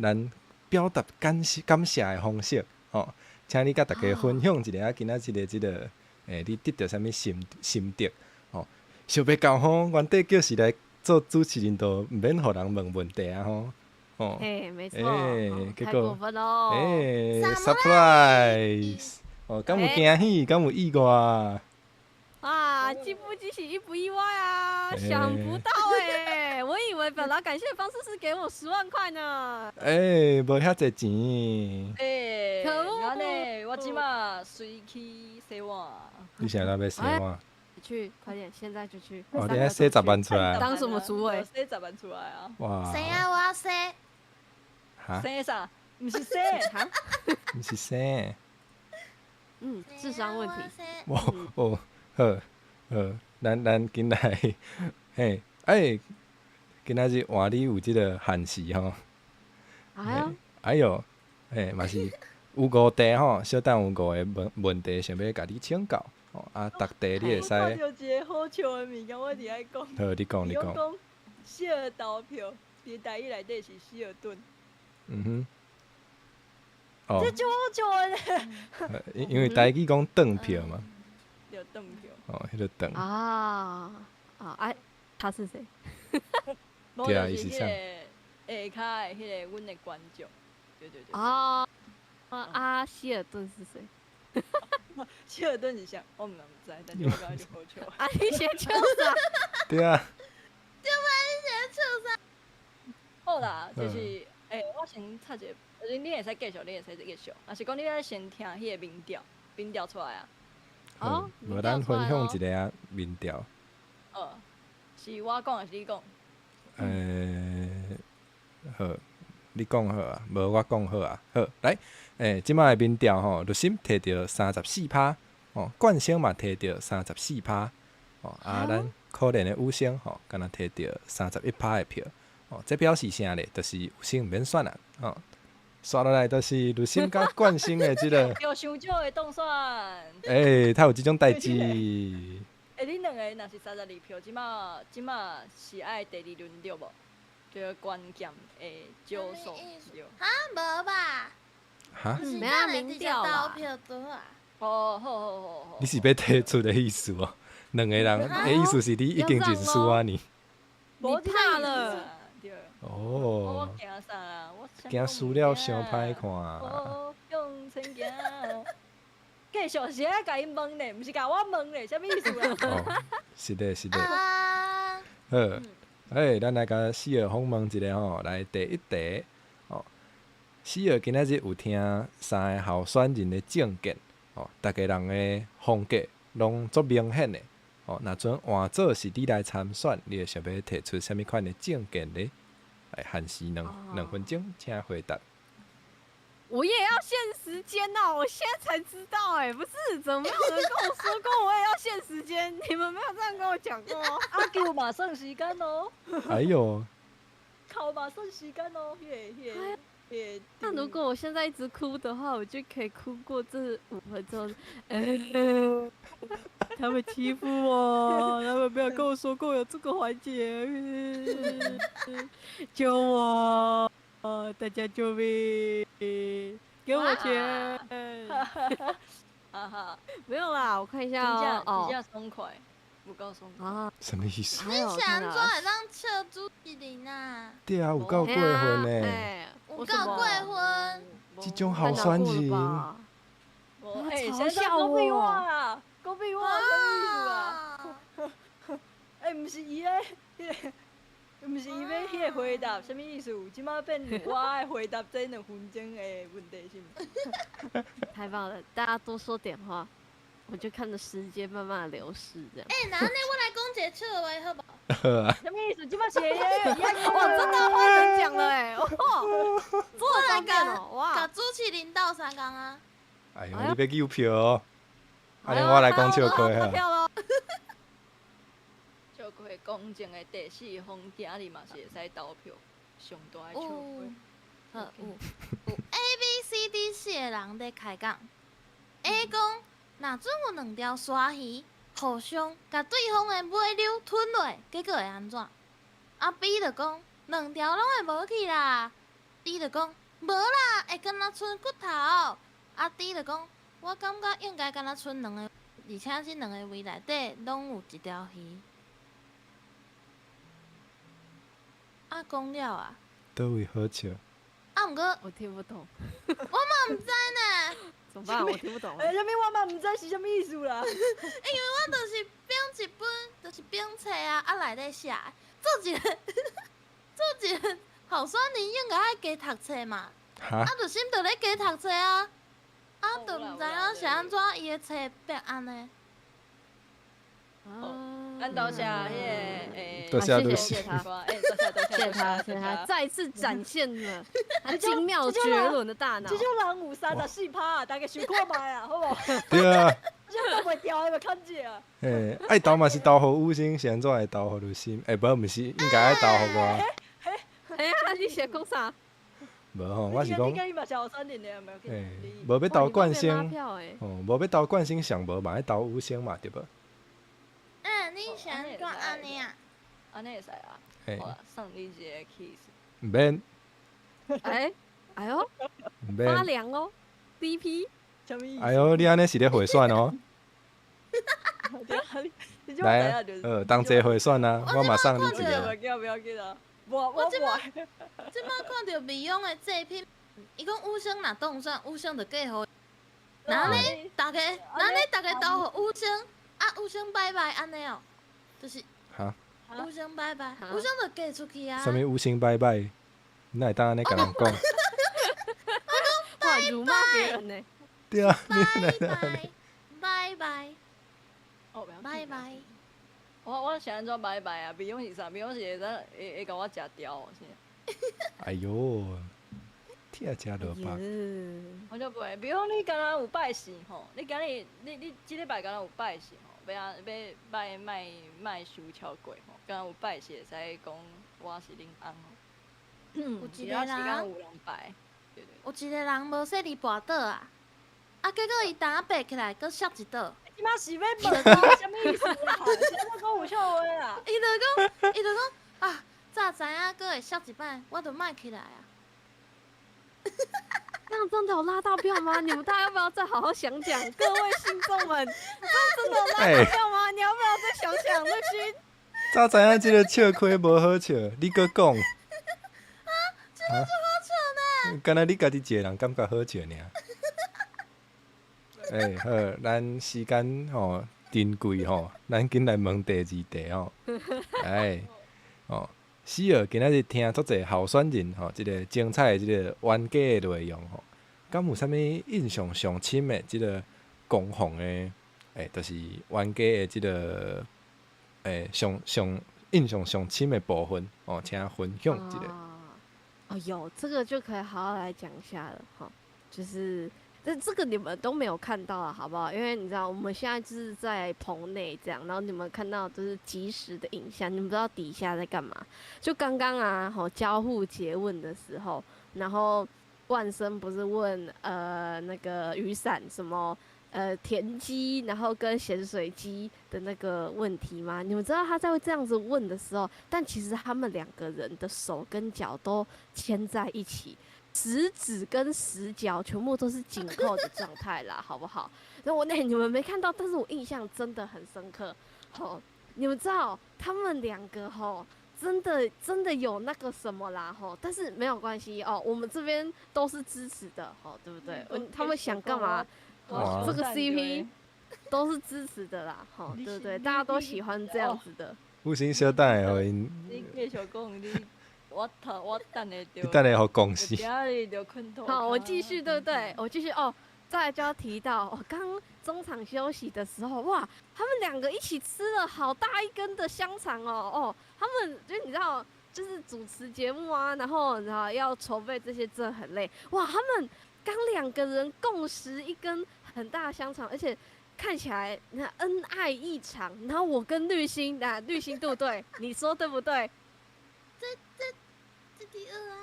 咱表達感謝感謝的方式，吼，請你佮大家分享一下今仔日的這个，你得著啥物心心得，吼，想袂到吼，原底叫是來做主持人，都毋免予人問問題啊吼。哦，嘿，沒錯，結果太過分咯！surprise！哦，敢有驚喜，敢有意外？啊，驚不驚喜，意不意外啊？想不到欸，我以為表達感謝的方式是給我10萬塊呢。欸，無遐濟錢。欸，可惡！按呢，我這馬隨去洗碗。你現在欲洗碗？去，快點，現在就去。哦，你愛洗10萬出來？當什麼主委？洗十萬出來啊！哇！洗啊，我洗。洗啥？毋是洗，毋是洗。嗯，智商問題。哦哦，好，好，咱緊來，嘿，欸，今仔日換你有這个限時吼。哎喲。哎喲，嘿，嘛是有五題吼，小等有五个問問題想欲共你請教，吼啊，逐題你會使。我看著一个好笑的物件，我一直愛講。好，你講，你講。講，希爾投票，佇台語內底是希爾頓。嗯哼，哦，這足好笑的。因為台語講頓票嘛。對，頓票。哦，彼个頓。啊啊！哎，他是誰？對啊，伊是啥？下跤的彼个阮的觀眾，對對對。啊啊！希爾頓是誰？希爾頓是啥？我毋知，但是我感覺就好笑。啊！你先笑啥？對啊。對嘛？你先笑啥？好啦，就是。欸，我先插一个，你會使繼續，你會使繼續，抑是講你愛先聽彼个民調，民調出來啊？哦，無咱分享一下民調。哦，是我講還是你講？好，你講好啊，無我講好啊。好，來，這擺的民調吼，律心提著34%，哦，冠星嘛提著34%，哦，啊，咱可憐的雨生吼，敢若提著31%的票。哦，這表示啥咧？就是有先毋免選啦，哦，煞落來就是律心佮冠星的這个。有傷少會當選。欸，他有這種代誌。欸，恁兩个若是32票，這馬是愛第二輪對無？這個關鍵的招數對。哈，無吧？哈？是咱的直接投票對啊。哦，好好好好。你是欲提出的意思無？兩个人的意思是你已經認輸啊呢？你怕了。哦，我驚啥啦？我驚輸了傷歹看。我向前行，繼續是愛共𪜶問咧，毋是共我問咧，啥物意思啊？哦，是的，是的。好，欸，咱來共希爾訪問一下吼，來第一題，哦，希爾今仔日有聽三个候選人的政見，哦，逐家人的風格攏足明顯的，哦，若陣換做是你來參選，你會想欲提出啥物款的政見咧？來，限時2分鐘，請回答。我也要限時間哦！我現在才知道，欸，不是，怎麼沒有人跟我說過我也要限時間？你們沒有這樣跟我講過。阿舅嘛算時間哦。哎呦！哭嘛算時間哦，彼个、彼個、那如果我現在一直哭的話，我就可以哭過這5分鐘。他們欺負我，他們沒有跟我說過有這個環節，救我！大家救命！給我錢！哈哈，沒有啦，我看一下哦，比較鬆快，有夠爽快啊！什麼意思？你是按怎會當笑主持人啊？對啊，有夠過分呢！有夠過分！這種候選人，嘲笑我啊！講屁話，啥物意思啊？欸，毋是伊咧，彼個毋是伊欲彼个回答，啥物意思？这马变我爱回答这2分钟的问题是毋？太棒了，大家多说点话，我就看着时间慢慢的流逝，这样。欸，那按呢我来讲一个笑话好无？好啊。啥物意思？这马是哇，真的换人讲了欸，哇，我来甲哇，共主持人斗相共啊。哎呦，你欲救票哦？按呢我来讲笑话啊。笑话公正的第四方，今日嘛是会使投票，上大的笑话。好，有有 A、B、C、D 四个人咧开讲。A 讲，若准有两条鲨鱼互相共对方的尾溜吞落，结果会按怎？啊 B 就讲，两条拢会无去啦。C 就讲，无啦，会敢若賰骨头。啊 D 就讲，我感觉应该敢若賰两个，而且这两个胃内底拢有一条鱼。啊，讲了啊。佗位好笑？啊，毋过我听不懂。我嘛毋知呢。怎么办？我听不懂。欸，啥物我嘛毋知是啥物意思啦。因为我就是编一本，就是编册啊，啊内底写，做一个做一个候选人应该爱加读册嘛。哈？啊，就心就咧加读册啊，啊，就毋知影是按怎伊的册变按呢。哦，咱多谢彼个欸，多谢谢谢他，欸，多谢多谢谢谢他，谢谢他，再次展现了他精妙绝伦的大脑。这种人有34%啊，大家想看觅啊，好无？对啊。这种都袂掉的，袂看者啊。欸，爱投嘛是投予五星，是按怎会投予卢心？欸，无，毋是，应该爱投予我。哎呀，你是讲啥？无吼，我是讲，欸，无欲投冠星，哦，无欲投冠星上无嘛，爱投五星嘛，对无？嗯，你是按怎按呢啊？按呢会使啊。欸，送你一个 kiss。毋免。欸，哎呦，毋免。发凉哦，DP。哎呦，你按呢是咧贿选哦。来啊，同齐贿选啊，我嘛送你一个。不要不要紧啊！我这马这马看著美容的作品，伊讲武生若当选，武生就嫁予。若按呢，逐家，若按呢，逐家投予武生，啊，武生拜拜按呢哦，就是哈，武生拜拜，武生就嫁出去啊。啥物武生拜拜？你哪会当按呢共人讲？我讲拜辱骂别人呢？对啊，拜拜，拜拜，拜拜。我是按怎拜拜啊？美容是啥？美容是会使会共我食掉是？哎哟，疼食落腹。我就袂，比如你敢若有拜神吼，你今日你这礼拜敢若有拜神吼，欲啊欲拜莫莫收超过吼，敢若有拜神会使讲我是恁翁吼。有一个人，有人拜，对对。有一个人无细腻跋倒啊，啊，结果伊担仔爬起来，阁摔一倒。这马是欲问啥物意思啦？是按怎讲有笑话啦？伊就讲，伊就讲啊，早知影阁会摔一摆，我就莫起来啊。这样真的有拉到票吗？你们大家要不要再好好想想？各位信众们，这样真的有拉到票吗？你要不要再想想？乐心。早知影这个笑亏无好笑，你阁讲。啊，这个足好笑呢。敢若你家己一个人感觉好笑尔。欸，好，咱时间吼珍贵吼，咱紧来问第二题吼。哎，哦，死尔今仔日听足济候选人吼，这个精彩的这个冤家的内容吼，敢有啥物印象上深的这个攻防的，欸，就是冤家的这个，欸，上上印象上深的部分哦，请分享一下。哦，有这个就可以好好来讲一下了哈，就是。这个你们都没有看到啊，好不好？因为你知道我们现在就是在棚内这样，然后你们看到就是即时的影像，你们不知道底下在干嘛。就刚刚啊，吼交互诘问的时候，然后冠生不是问那个雨伞什么田鸡，然后跟咸水鸡的那个问题吗？你们知道他在这样子问的时候，但其实他们两个人的手跟脚都牵在一起。食指跟食脚全部都是紧扣的状态啦，好不好？那我那你们没看到，但是我印象真的很深刻。吼，你们知道他们两个吼，真的真的有那个什么啦吼，但是没有关系哦，我们这边都是支持的，吼，对不对？他们想干嘛？这个 CP 都是支持的啦，吼，对不对？大家都喜欢这样子的。有心小等下，予𪜶，你继续讲，你我头我等下你等下予讲死。今仔日就困涂跤。好，我继续，对不对？我继续哦。再来就要提到，我刚中场休息的时候，哇，他们两个一起吃了好大一根的香肠哦哦，他们就你知道，就是主持节目啊，然后要筹备这些，真的很累。哇，他们刚两个人共食一根很大的香肠，而且看起来那恩爱异常。然后我跟绿心，那绿心对不对？你说对不对？这第二啊，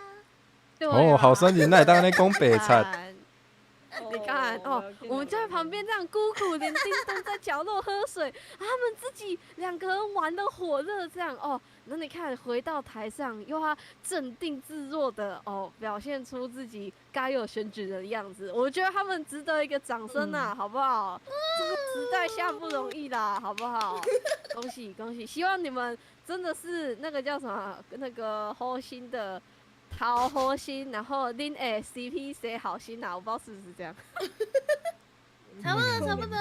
对哦，啊候选人哪会当按呢讲白贼？你看哦，我们就在旁边这样孤苦伶仃，蹲在角落喝水，他们自己两个人玩的火热，这样哦。那你看回到台上，又要镇定自若的哦，表现出自己该有选举人的样子。我觉得他们值得一个掌声呐，好不好？这个时代下不容易啦，好不好？恭喜恭喜！希望你们真的是那个叫什么，那个好心的。头好心，然后恁的 CP 谁好心啊？我不知道是不是这样。差不多，差不多。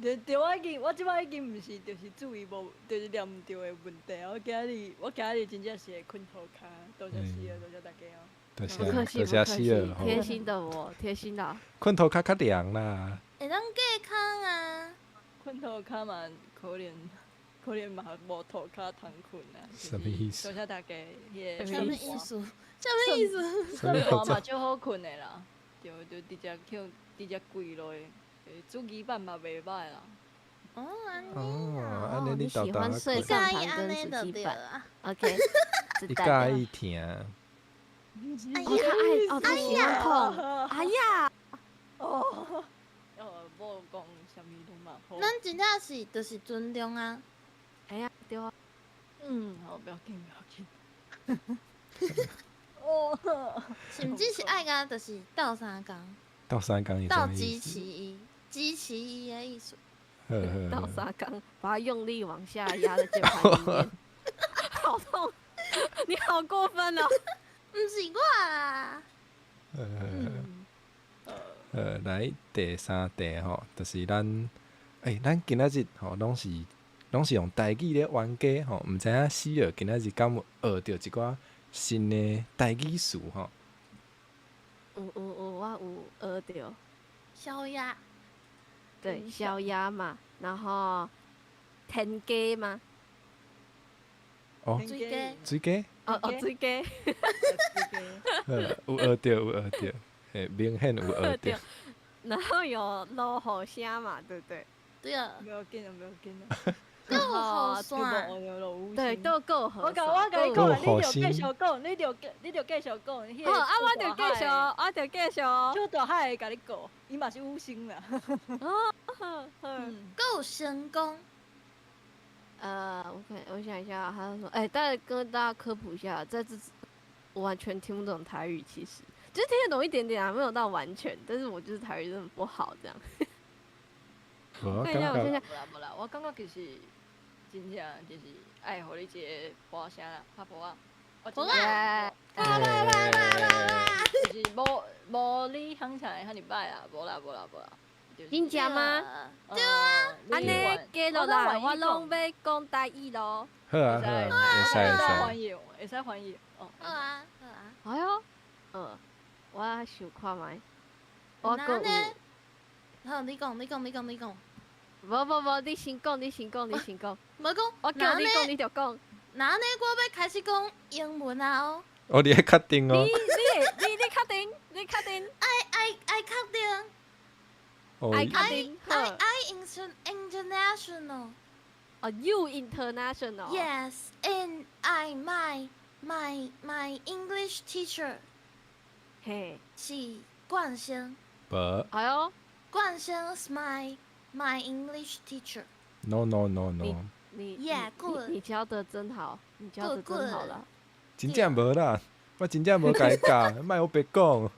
对对，我已经，我这摆已经毋是，就是注意无，就是念毋著的问题。我今日真正是会困涂跤，多谢死了，多谢大家哦。多谢不客气，多谢不客气死了，吼贴心的我，贴心的。困涂跤较凉啦。会当隔空啊，困涂跤嘛，可能可能嘛无涂跤通困啊。什么意思多谢大家，彼个什么意思？什么意思？什么算盘嘛，足好困的啦，对，就直接去直接跪落去，主机板嘛袂䆀啦。哦，按呢哦，按呢哦，你你豆喜欢豆仔睡你算盘跟佮意按呢主机板就对了。 ？OK，你知道了佮意听？哦，他爱哦，他喜欢痛。哎呀，哦，哦，无讲啥物拢嘛好。咱真正是就是尊重啊。哎呀，对啊，嗯，好，不要紧，不要紧。哦，甚至是爱共就是斗相共，斗相共是斗支啥物意思？持伊，支持伊的意思。好好倒好沙缸，把它用力往下压在键盘里面，好痛！你好过分哦！毋是我啦，来第三题吼，就是咱，欸，咱今仔日吼，拢是用台语咧冤家吼，毋知影死儿今仔日敢有学著一寡新的台语词吼？有有有，我有学著，小鸭，对，小鸭嘛，然后田鸡嘛，哦，水鸡，水鸡，哦哦，水鸡，有学著有学著，嘿，明显有学著。然后有落雨声嘛，对不对？对啊不，要紧啊，不要紧啊。够好算，对，都够好。我共你讲，你就继续讲，你就继续讲。好，啊，我就继续，我就继续。邱大海会共你告，伊嘛是有心啦。哦，好，够成功。我看，我想一下，还有什么？哎，大家跟大家科普一下，在这我完全听不懂台语，其实就是听得懂一点点啊，没有到完全，但是我就是台语真的不好，这样。我看一下，我感觉现在无啦无啦，我感觉其实真正就是爱予你一个波声啦，拍波仔。波仔，啪啪啪啪啪！就是无无你响起来遐尔歹啦，无啦无啦无啦。真正吗？对啊，按呢加落来，我拢欲讲台语咯。好啊好啊，会使会使。翻译，会使翻译。哦。好啊好啊。哎哟，我想看觅。我阁有。好，你讲，你讲，你讲，你讲。无无无，你先讲，你先讲，你先讲。无讲，我叫你讲，你就讲。那按呢，我欲开始讲英文啊哦。哦，你爱确定哦。你确定？你确定？爱确定。爱确定。 I international。哦，You international。 Yes, and I my English teacher。嘿。是冠生。无。哎哟。冠生 is my English teacher. No no no no. 你 Yeah, good. 你教的真好，你教的真好了。真正无啦，我真正无共伊教，莫乌白讲。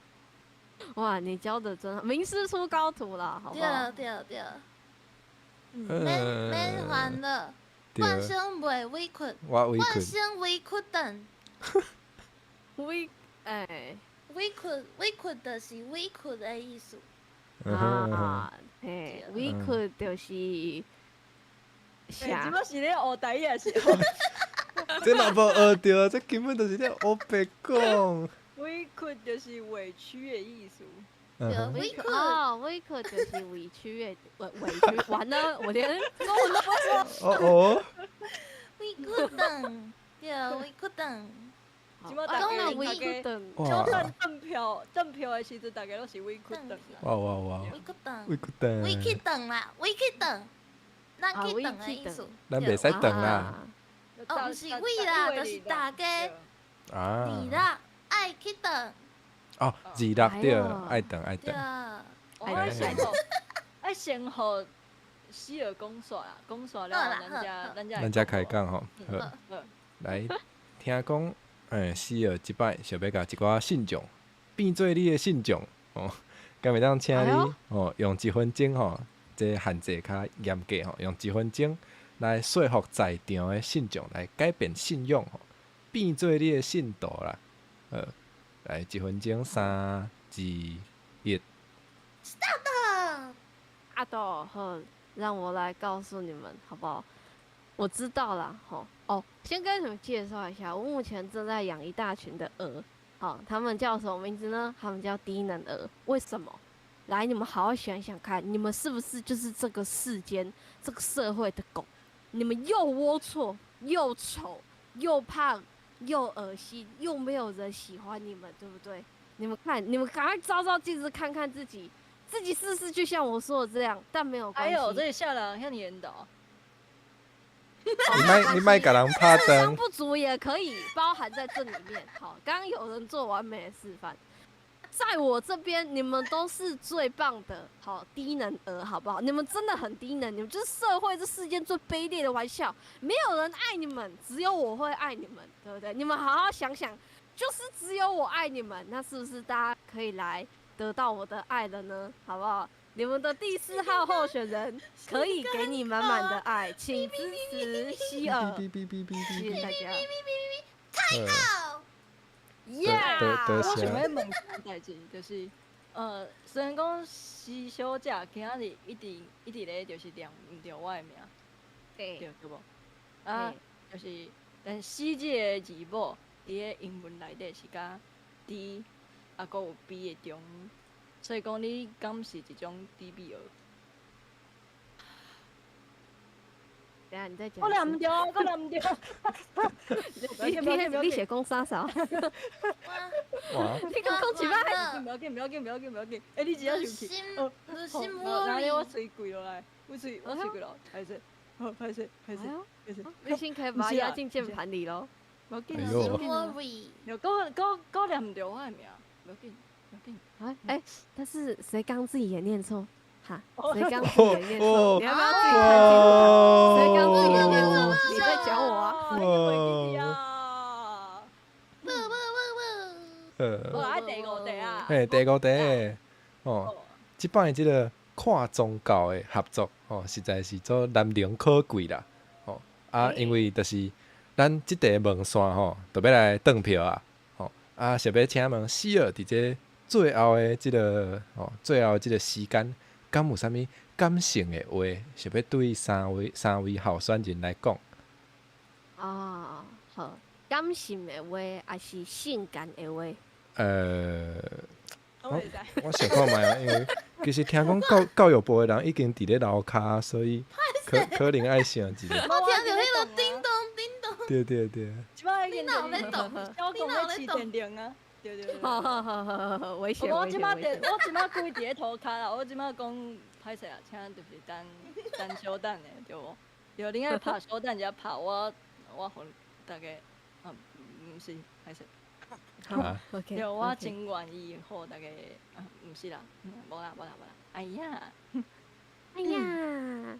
哇，你教的真好，名师出高徒啦，好不好？对对对。免免烦恼，冠生袂委屈，我委屈。冠生委屈等。委哎，委屈委屈就是委屈的意思。啊，嘿，委屈就是欸，啥這擺是咧學台語還是？這嘛無學著，這根本就是咧烏白講。委屈就是委屈的意思。嗯哼委屈哦，委屈就是委屈的委屈。完了，我連中文都不會說。哦哦，委屈等，對，委屈等。這擺大家委屈等，哇就算贈票贈票的時陣，大家攏是委屈等啦。哇哇哇，委屈等，委屈等，委屈等啦，委屈等，咱去等的意思。咱袂使等啦。哦，毋是委啦，就是大家啊。二六愛去等。哦，二六對，愛等愛等。我愛先予，愛先予希爾講煞啦，講煞了，咱才咱才開講吼。好，來聽講，希爾這擺想欲共一寡信眾變做你的信眾哦，敢會當請你哦，用一分鐘吼，這限制較嚴格吼，用一分鐘來說服在場的信眾來改變信仰吼，變做你的信徒啦。好，來一分鐘，3、2、1。 Start。阿斗，好，讓我來告訴你們，好不好？我知道啦，吼哦，先跟你們介紹一下，我目前正在養一大群的鵝，好，他們叫什麼名字呢？他們叫低能鵝。為什麼？來，你們好好想想看，你們是不是就是這個世間、這個社會的狗？你們又齷齪，又醜，又胖，又噁心，又沒有人喜歡你們，對不對？你們看，你們趕快照照鏡子，看看自己，自己是不是就像我說的這樣？但沒有關係。哎呦，這裡嚇人，遐爾緣投。你莫共人拍智商燈。不足也可以包含在這裡面。好，剛剛有人做完美的示範，在我這邊你們都是最棒的，好低能兒，好不好？你們真的很低能，你們就是社會這世間最卑劣的玩笑，沒有人愛你們，只有我會愛你們，對不對？你們好好想想，就是只有我愛你們，那是不是大家可以來得到我的愛了呢？好不好？你們的第4號候選人可以給你滿滿的愛，請支持希爾。謝謝大家。太好。耶！我想欲問一件代誌，就是，雖然講施小姐今仔日一直一直咧，就是念毋著我的名，對對無？啊，就是，但是這個字母佇咧英文內底是佮 D，啊，閣有 B 的中。所以講，你敢是一種低比兒？等下你再講。我念毋對，我念毋對。你寫講啥啥？哇！你講講幾擺？不要緊，不要緊，不要緊，不要緊。欸，你真正生氣。哦，好，那我喙跪落來，我喙跪落，歹勢，好，歹勢，歹勢，歹勢。你先可以把它壓進鍵盤裡咯。無要緊，無要緊。閣念毋對我的名，無要緊。哎，但是誰剛自己也念錯？哈，誰剛自己也念錯？你要不要自己看清楚？誰剛自己也念錯？你在講我啊？不不不不，我愛第五題啊！嘿，第五題哦，這擺這個跨宗教的合作哦，實在是做難能可貴啦。哦啊，因為就是咱這題問線吼，就欲來轉票啊。哦啊，想欲請問希爾佇這最後的這個哦，最後的這個時間，敢有啥物感性的話，想欲對三位候選人來講？哦，好，感性的話，還是性感的話？我想看覓啊，因為其實聽講教育部的人已經佇咧樓跤，所以可能愛想一下。我聽著彼個叮咚叮咚。對對對。你哪有咧動？你哪有咧動？啊！對對對。好好好好好，危險！我這馬規佇咧塗跤啦，我這馬講歹勢啊，請就是等等小等的，對無？對，恁愛拍小等才拍我，我予大家，啊，毋是歹勢。好，OK。對，我真願意予大家，啊，毋是啦，無啦無啦無啦，哎呀，哎呀，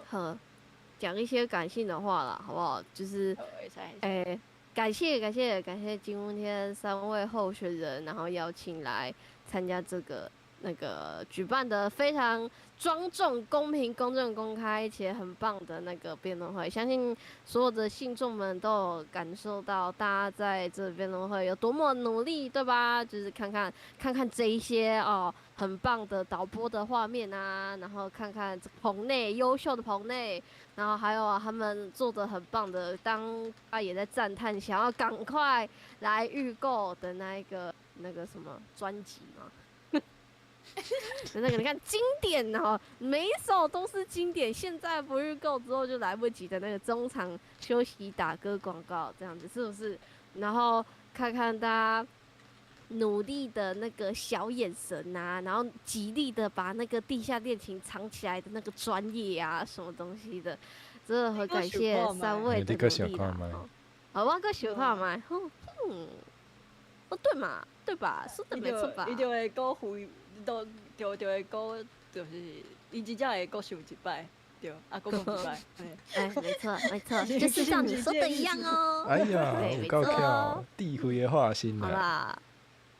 好，講一些感性的話啦，好不好？就是，欸。感謝感謝感謝今天3位候選人，然後邀請來參加這個那个举办的非常庄重、公平、公正、公开且很棒的那个辩论会，相信所有的信众们都有感受到大家在这辩论会有多么努力，对吧？就是看看看看这一些哦，很棒的导播的画面啊，然后看看棚内优秀的棚内，然后还有啊他们做的很棒的，当他也在赞叹，想要赶快来预购的那一个那个什么专辑嘛。那个你看经典哦，每一首都是经典。现在不预购之后就来不及的那个中场休息打歌广告，这样子是不是？然后看看大家努力的那个小眼神啊，然后极力的把那个地下恋情藏起来的那个专业啊，什么东西的，真的很感谢三位的努力啦。好，我阁想看覓，哼哼，哦對嘛，對吧？說的沒錯吧？伊就會閣回。都就就會閣就是伊真正會閣想一擺，對，啊，閣講一擺。哎，沒錯沒錯，就是像你說的一樣哦。哎呀，有夠巧，智慧的化身。好啦，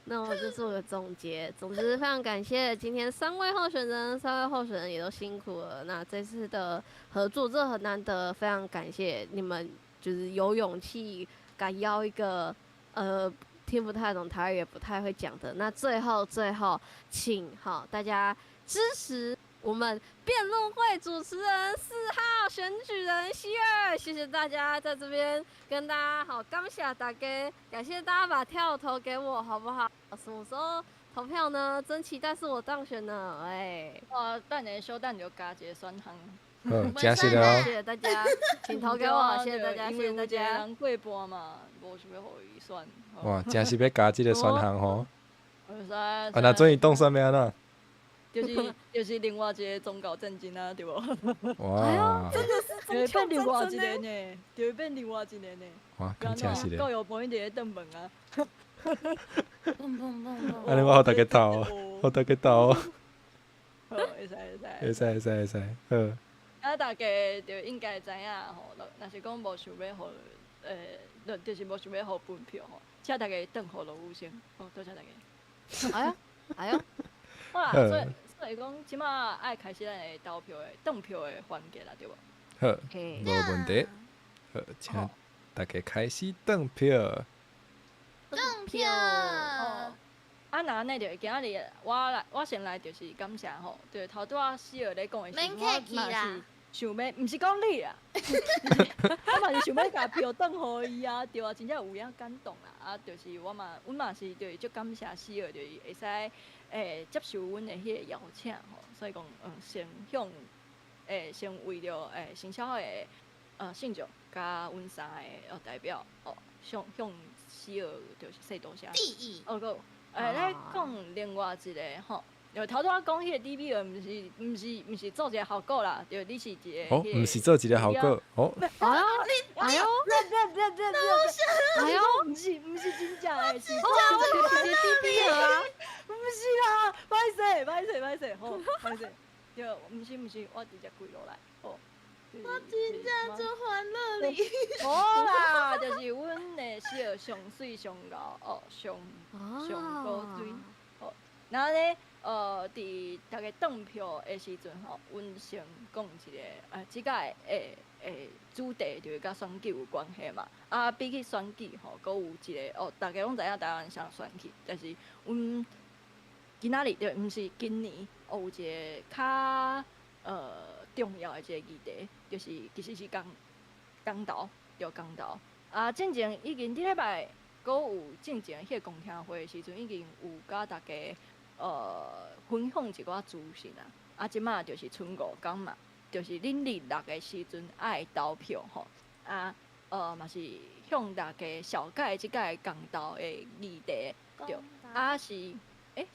那我就做個總結。總之，非常感謝今天三位候選人，三位候選人也都辛苦了。那這次的合作，這很難得，非常感謝你們，就是有勇氣敢邀一個聽不太懂台語也不太會講的。那最後最後，請好大家支持我們辯論會主持人4號選舉人希爾，謝謝大家在這邊跟大家好，感謝大家，感謝大家把票投給我，好不好？什麼時候投票呢？真期待是我當選呢，哎，我等下小等就加一個選項。好，真實哦，謝謝大家，請投給我，謝謝大家，謝謝大家。人過半嘛，無想欲予伊選。哇，真是欲加這個選項吼！啊，若準伊當選欲按怎？就是另外一個宗教戰爭啊，對無？哇！真的是就會變另外一個呢，就會變另外一個呢。哇，咁真是咧。教育部一直咧斷門啊！按呢我予大家投，予大家投。好，會使會使。會使會使會使，好。啊，大家就應該知影吼，若是講無想欲予，就是無想欲予分票吼，請大家轉予羅宇星，好，多謝大家。哎呦，哎呦，好啦，所以講，這馬愛開始咱的投票的轉票的環節啦，對無？好，無問題。好，請大家開始轉票。轉票。啊，那按呢就今仔日我來，我先來就是感謝吼，對頭拄仔希爾咧講的時陣，我嘛是想欲，毋是講你啦，我嘛是想欲共票轉予伊啊，對啊，真正有影感動啦，啊，就是我嘛，阮嘛是就是足感謝希爾，就是會使接受阮的彼個邀請吼，所以講，先向先為著新社會的信眾佮阮三个代表哦，向向希爾就是說多謝。哦，閣。來講另外一個吼，因為頭拄仔講彼個 D B 毋是毋是毋是做一個效果啦，對，你是一個。哦，毋是做一個效果，哦。哎呦，哎呦，哎呦，毋是毋是真正的，是哦，我是 D B 啊，毋是啦，歹勢歹勢歹勢，好，歹勢，對，毋是毋是，我直接跪落來，好。我真正足歡樂哩！無啦，就是阮的希爾上媠上𠢕哦，上上古錐哦。然後咧，佇逐家轉票的時陣吼，阮先講一個，這擺的主題就是佮選舉有關係嘛。啊，比起選舉吼，閣有一個哦，逐家攏知影台灣啥選舉，但是阮今仔日就毋是今年，哦，有一個較重要的一個議題，就是其實是公公投，對公投。啊，進前已經這禮拜閣有進前彼個公聽會的時陣，已經有佮大家分享一寡資訊啊。啊，這馬就是賰5工嘛，就是恁禮六的時陣愛投票吼。啊，嘛是向大家紹介這擺公投的議題，對。啊是，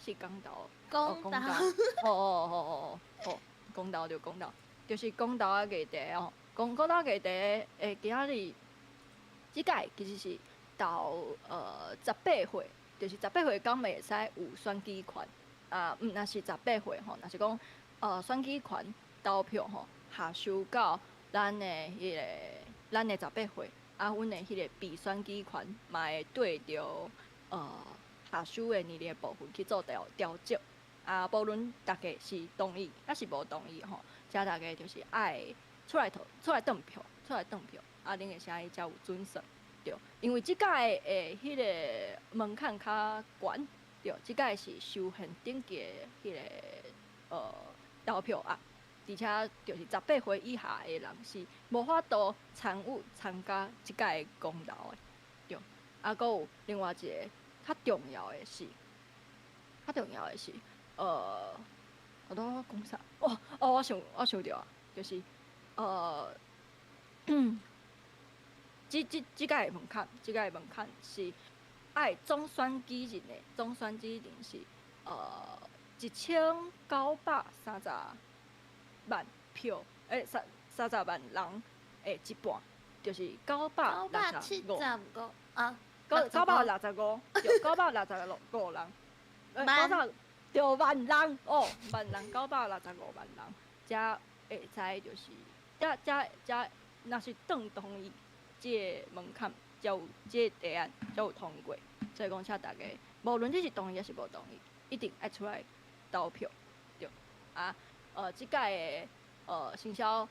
是公投。公投。哦哦哦哦哦，哦，公投就公投。就是公投的議題哦，公投議題今仔日這擺其實是投18歲，就是十八歲敢會使有選舉權啊？毋，若是十八歲吼，若是講選舉權投票吼，下收到咱的彼個咱的十八歲，啊，阮的彼個被選舉權嘛會對著下收的年齡的部分去做調調整。啊，无论大家是同意抑是无同意吼，遮大家就是爱出来投，出来投票，出来投票，啊，恁的声音才有准算，对。因为这届的彼个门槛较悬，对，这届是修宪等级的彼个投票啊，而且就是18岁以下的人是无法度参与参加这届的公投的，对。啊，阁有另外一个较重要的是，较重要的是，我拄仔讲啥？哦哦，我想著啊，就是这届的门槛是爱总选举人的总选举人是1930万票，欸，三十万人的一半，就是九百六十五， 975啊， 965，对，965人，欸，九百对万人哦，万人965万人，才会使就是，才才才，若是当同意这个门槛，才有这个提案才有通过。所以讲，请大家无论你是同意抑是无同意，一定爱出来投票，对。啊，这届的行销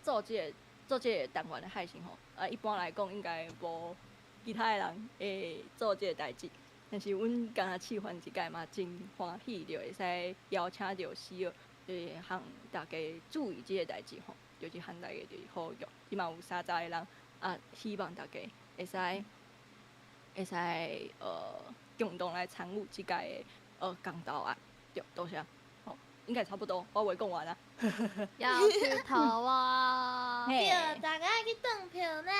做这个单元的海星吼，啊，一般来讲应该无其他的人会做这个代志，但是阮敢若试范一届嘛，真欢喜著会使邀请著喜儿，就是向大家注意这个代志吼，就是向大家就是呼吁，这马有30个人啊，希望大家会使共同来参与这届的公投案，对，多谢。好，应该差不多，我话讲完啊。要去投哦。对，大家爱去投票呢。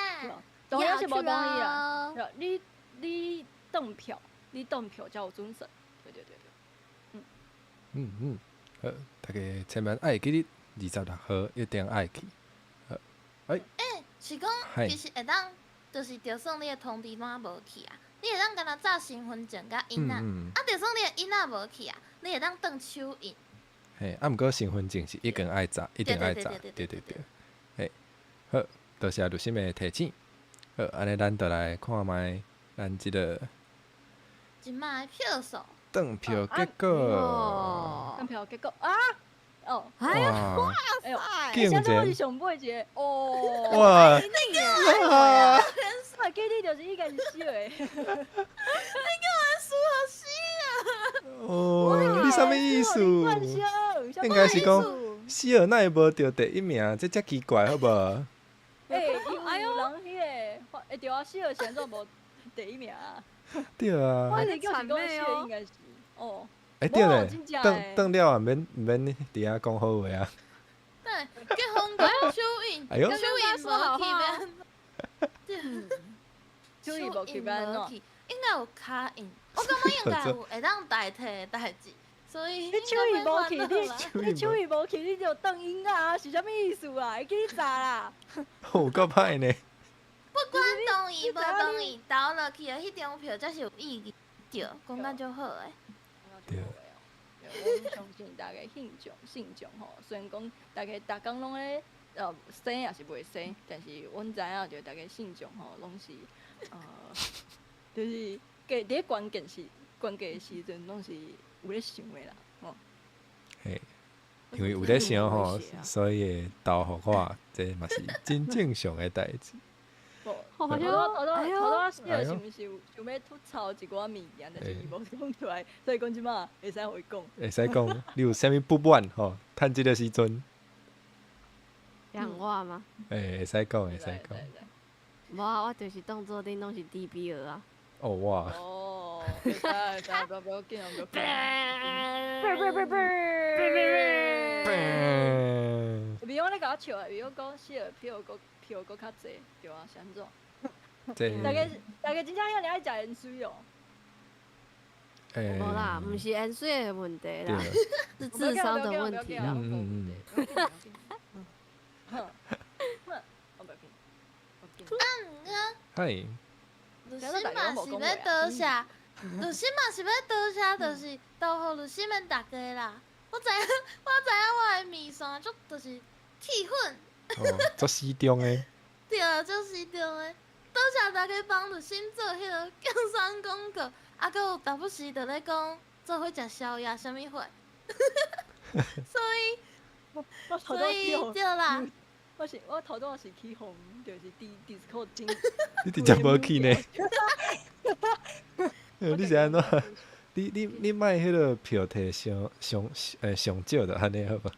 同意抑是无同意啊？你投票，你投票才有准算。对对对对。嗯嗯，好，大家千万爱记得26号一定爱去。好，哎。欸，是讲其实会当，就是就算你的通知单无去啊，你会当干焦照身份证佮印仔，啊，就算你的印仔无去啊，你会当当手印。嘿，啊，毋过身份证是一定爱查，一定爱查，对对对。嘿，好，多谢律师的提醒。好，按呢咱就来看觅咱这个。这马的票数。投票结果。投票结果啊！哦，哎呀，哇塞！现在我是上尾一个哦。哇！那个，哇！我记得就是应该是死的。你叫我输予死啊！哦，你啥物意思？应该是讲死尔哪会无著第一名？这才奇怪，好无？欸，有人彼个，欸对啊，死尔是按怎无第一名啊？对啊。我是叫是讲死尔应该是哦。欸对咧，转了也免免伫遐讲好话啊。对，结婚讲手印，哎呦，手印无去欲按怎？手印无去欲按怎？应该有跤印，我感觉应该有会当代替的代志，所以你手印无去，你手印无去，你就转音啊，是啥物意思啊？会记你查啦。有够歹呢。不管同意无同意，投落去的彼张票才是有意义，对，讲甲足好的。对。我相信大家信众信众吼，虽然讲大家逐工拢咧生也是袂生，但是阮知影就大家信众吼，拢是就是伫咧关键时阵，拢是有咧想的啦，吼。嘿，因为有咧想吼，所以会投予我，这嘛是真正常的代志。头拄头拄头拄仔是毋是有想欲吐槽一寡物件，但是伊无讲出来，所以讲这马会使予伊讲。会使讲，你有啥物不满吼？趁这个时阵。讲我吗？欸，会使讲，会使讲。无啊，我就是当做恁拢是 DB 儿啊。哦哇。哦，会使会使，不要紧，不要紧。袂用咧共我笑啊，袂用讲死的票阁票阁较济，对啊，是按怎？大家大家真正遐尔爱食盐水哦。无啦，毋是盐水的问题啦，是智商的问题。嗯嗯嗯。啊，毋过，嗨。律师嘛是欲多谢，律师嘛是欲多谢，就是投予律师们大家啦。我知影，我知影我的面线足就是气粉。哦，足死忠的。对啊，足死忠的。多谢大家帮律师做彼个竞选广告，啊，阁有时不时就咧讲做伙食宵夜，啥物货。所以我頭所以拄對啦，我是我頭拄是去予就是佇 Discord 真，你直接無去呢？你是按怎？你莫彼个票摕傷傷欸傷少就按呢好無？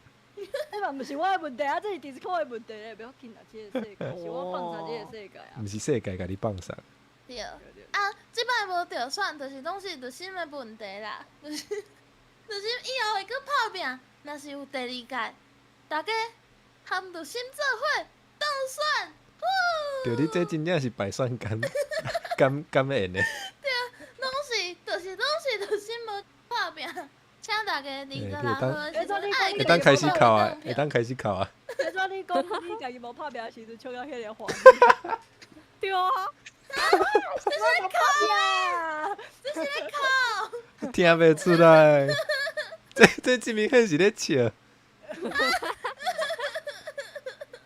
這嘛毋是我的問題啊，這是 Discord 的問題咧，不要緊啊，這个世界是我放啥這个世界啊。毋是世界共你放送。對啊，這擺無著選，就是攏是律師的問題啦，就是以後會閣拍拚，若是有第二屆，大家含律師做伙當選。對，你這真正是敗選甘甘甘緣的。對，攏是，就是攏是律師無拍拚，請大家26號的時陣愛會當開始哭啊！會當開始哭啊！彼陣你講你家己無拍拚的時陣，笑到彼个歡喜。對啊。這是咧哭啊！這是咧哭。聽袂出來，這這明顯是咧笑。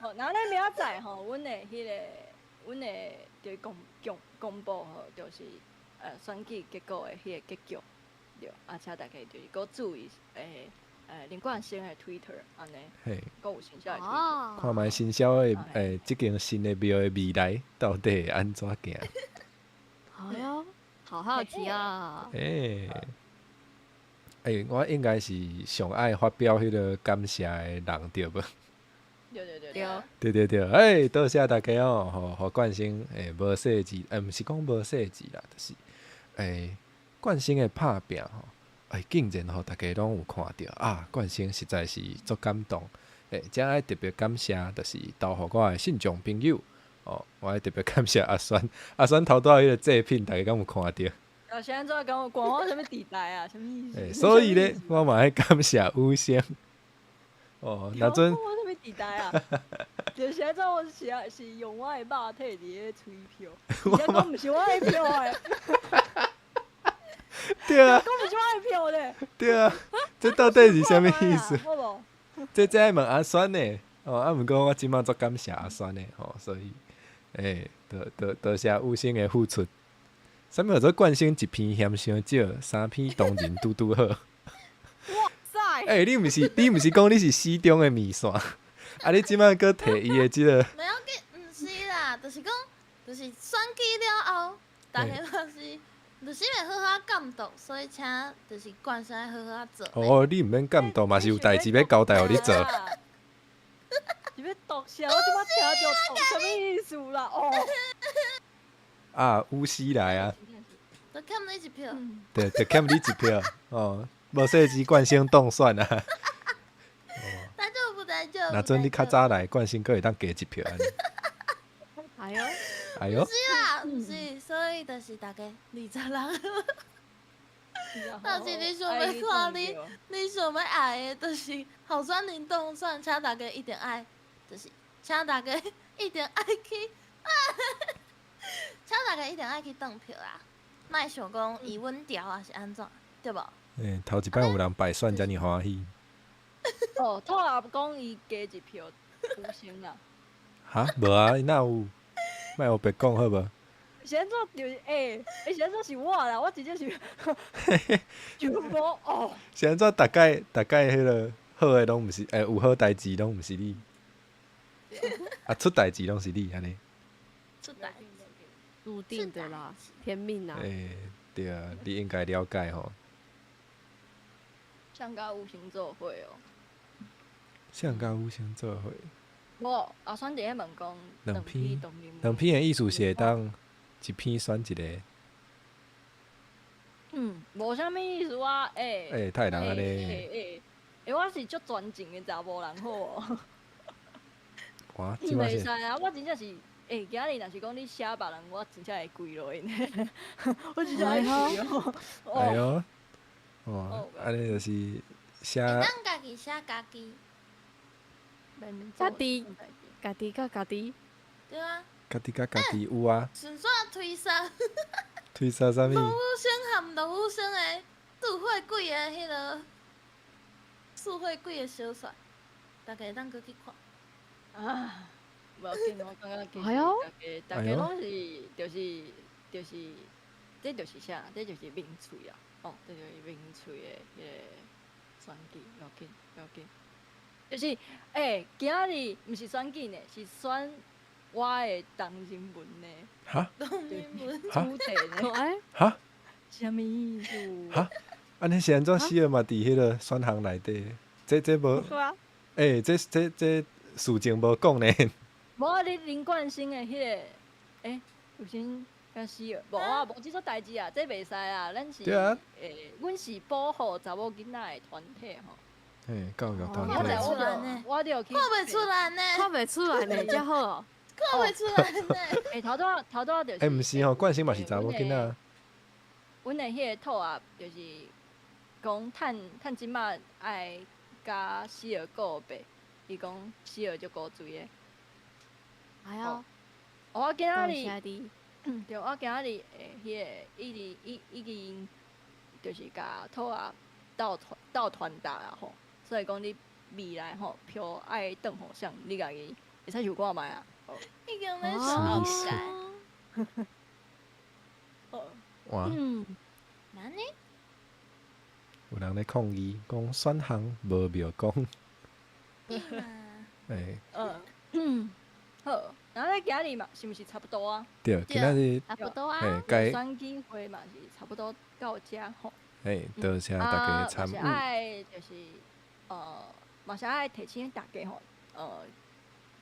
好，然後咧明仔載吼，阮的彼个，阮的就公公公布吼，就是選舉結果的彼个結局，對，啊，請大家就是閣注意林冠生的 Twitter 按呢，閣有新消的 Twitter。看覓新消的這間新的廟的未來到底會按怎行？哎喲，好好奇啊！我應該是上愛發表彼个感謝的人對無？對對對對。對對對，欸，多謝大家哦，予予冠生無細緻，毋是講無細緻啦，就是冠生的拍拚吼。竟然吼，大家攏有看著啊！冠生實在是足感動，遮愛特別感謝，就是投予我的信眾朋友哦，我愛特別感謝阿酸，阿酸頭拄仔彼个祭品，大家敢有看著？啊，是按怎講？關我啥物時代啊？啥物意思？所以咧，我嘛愛感謝宇生。哦，若陣我啥物時代啊？就是按怎？我是是用我的肉體佇咧催票，而且講毋是我的票的。對啊，講毋是我的票咧。對啊，這到底是啥物意思？這愛問阿酸呢？哦，啊，毋過我這擺足感謝阿酸的吼，所以，多多謝宇生的付出。啥物叫做冠生一篇嫌傷少，三篇當然拄拄好。哇塞！你毋是講你是死忠的麵線？啊，你這擺閣提伊的這个？袂要緊，毋是啦，就是講，就是選舉了後，大家嘛是。就是會好好監督，所以請就是冠生愛好好做。哦，你毋免監督，嘛是有代誌欲交代予你做。是欲毒啥？我這擺聽著毒啥物意思啦？哦。啊，有史來啊！就欠你一票。對，就欠你一票。哦，無細緻冠生當選啊！大丈夫，大丈夫。若準你較早來，冠生閣會當加一票。哎喲。哎喲。毋是啦，毋是，所以就是大家26。若是你想欲看你，你想欲愛的，就是候選人當選，請大家一定愛，就是請大家一定愛去，請大家一定愛去投票啦！莫想講伊穩調抑是按怎，對無？頭一擺有人敗選，遮爾歡喜。哦，兔仔講伊加一票，有成啦。哈？無啊，伊哪有？莫烏白講好無？是按怎就是是按怎是我啦？我直接是就無哦。是按怎？大概大概彼个好的攏毋是，有好代誌攏毋是你，啊出代誌攏是你按呢。出代誌，注定的啦，天命啊。對啊，你應該了解吼。像佮有形做伙哦。像佮有形做伙。無，阿酸伫咧問講兩篇，兩篇的意思是會當一篇選一个。無啥物意思啊，太難按呢。我是足專情的查某人好無？哇，這擺袂使啊！我真正是，今仔日若是講你寫別人，我真正會跪落去呢。我真正會跪哦。哎喲，哦，按呢就是寫。會當家己寫家己。家己，家己佮家己。對啊。家己佮家己有啊。順紲推捒。推捒啥物？盧宇生含盧宇生的四歲鬼的彼个四歲鬼的小說，大家會當閣去看。啊，無要緊，我感覺其實大家大家攏是就是就是，這就是啥？這就是民粹啊！哦，這就是民粹的彼个选举，无要紧，无要紧。就是，欸，今仔日毋是选举呢，是选我的同人文呢。哈？同人文主题呢？哎？哈？啥物意思？哈？按呢是按怎死的嘛？伫彼个选项内底，这无？对啊。欸，这事情无讲呢。无啊，你林冠星的彼个，欸，有先甲死了，无啊，无这种代志啊，这袂使啊，咱是，对啊。欸，阮是保护查某囡仔的团体吼。嘿，教育团体。我就我就去。看袂出来呢。看袂出来呢，遮好。看袂出来呢。欸，头拄仔头拄仔就是。欸，毋是吼，冠星嘛是查某囡仔。阮的彼个套啊，就是讲趁趁这马爱佮死儿告白，伊讲死儿足古锥的。哎哟，我今仔日，对，我今仔日会彼个已经已已经，就是共套仔斗传斗传达啊吼，所以讲你未来吼票爱转予谁，你家己会使想看觅啊。已经咧想起来。哇！哪呢？有人咧抗议，讲选项无庙讲。欸。嗯，好，然后咧今日嘛，是毋是差不多啊？对，今仔日差不多啊。嘿，该选举会嘛是差不多到遮吼。嘿，多谢大家参与。嘛是爱就是，嘛是爱提醒大家吼，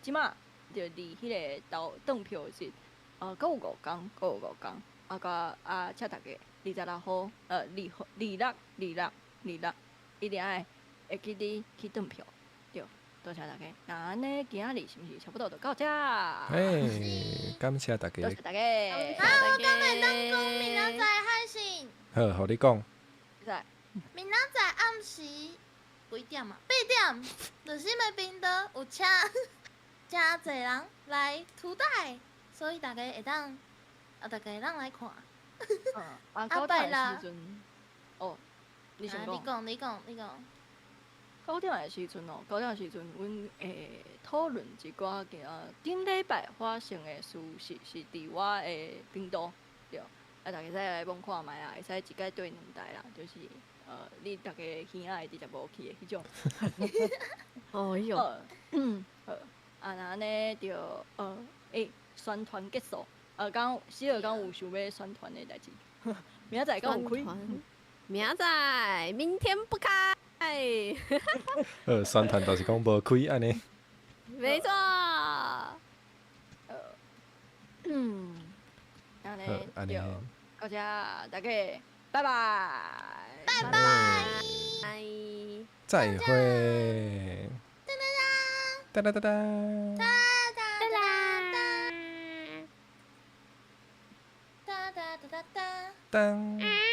这马就离彼个投转票日，阁有5工，阁有五工。啊，佮啊，请大家26号，2号、26、26、26，一定爱会记得去转票，对，多谢大家。那按呢，今仔日是毋是差不多就到遮？嘿，感谢大家。多谢大家。啊，我敢会当讲明仔载海信？好，予你讲。会使。明仔载暗时几点啊？8点，就是的频道有请诚济人来图带，所以大家会当。啊，大家会当来看。啊，九点的时阵，哦，你先讲。你讲，你讲，你讲。九点的时阵哦，九点的时阵，阮会讨论一寡今顶礼拜发生的事实，是伫我的频道，对。啊，大家使来摸看觅啦，会使一摆对两台啦，就是你逐家耳仔会直接无去的彼种。哦哟。好，啊，那按呢就欸，宣传结束。敢死儿敢有想欲宣传的代志？明仔载敢有开？明仔载，明天不开。宣传就是讲无开按呢。没错。按呢，对，到遮大家拜拜。拜拜。再会。哒哒哒哒。哒哒哒哒。噔。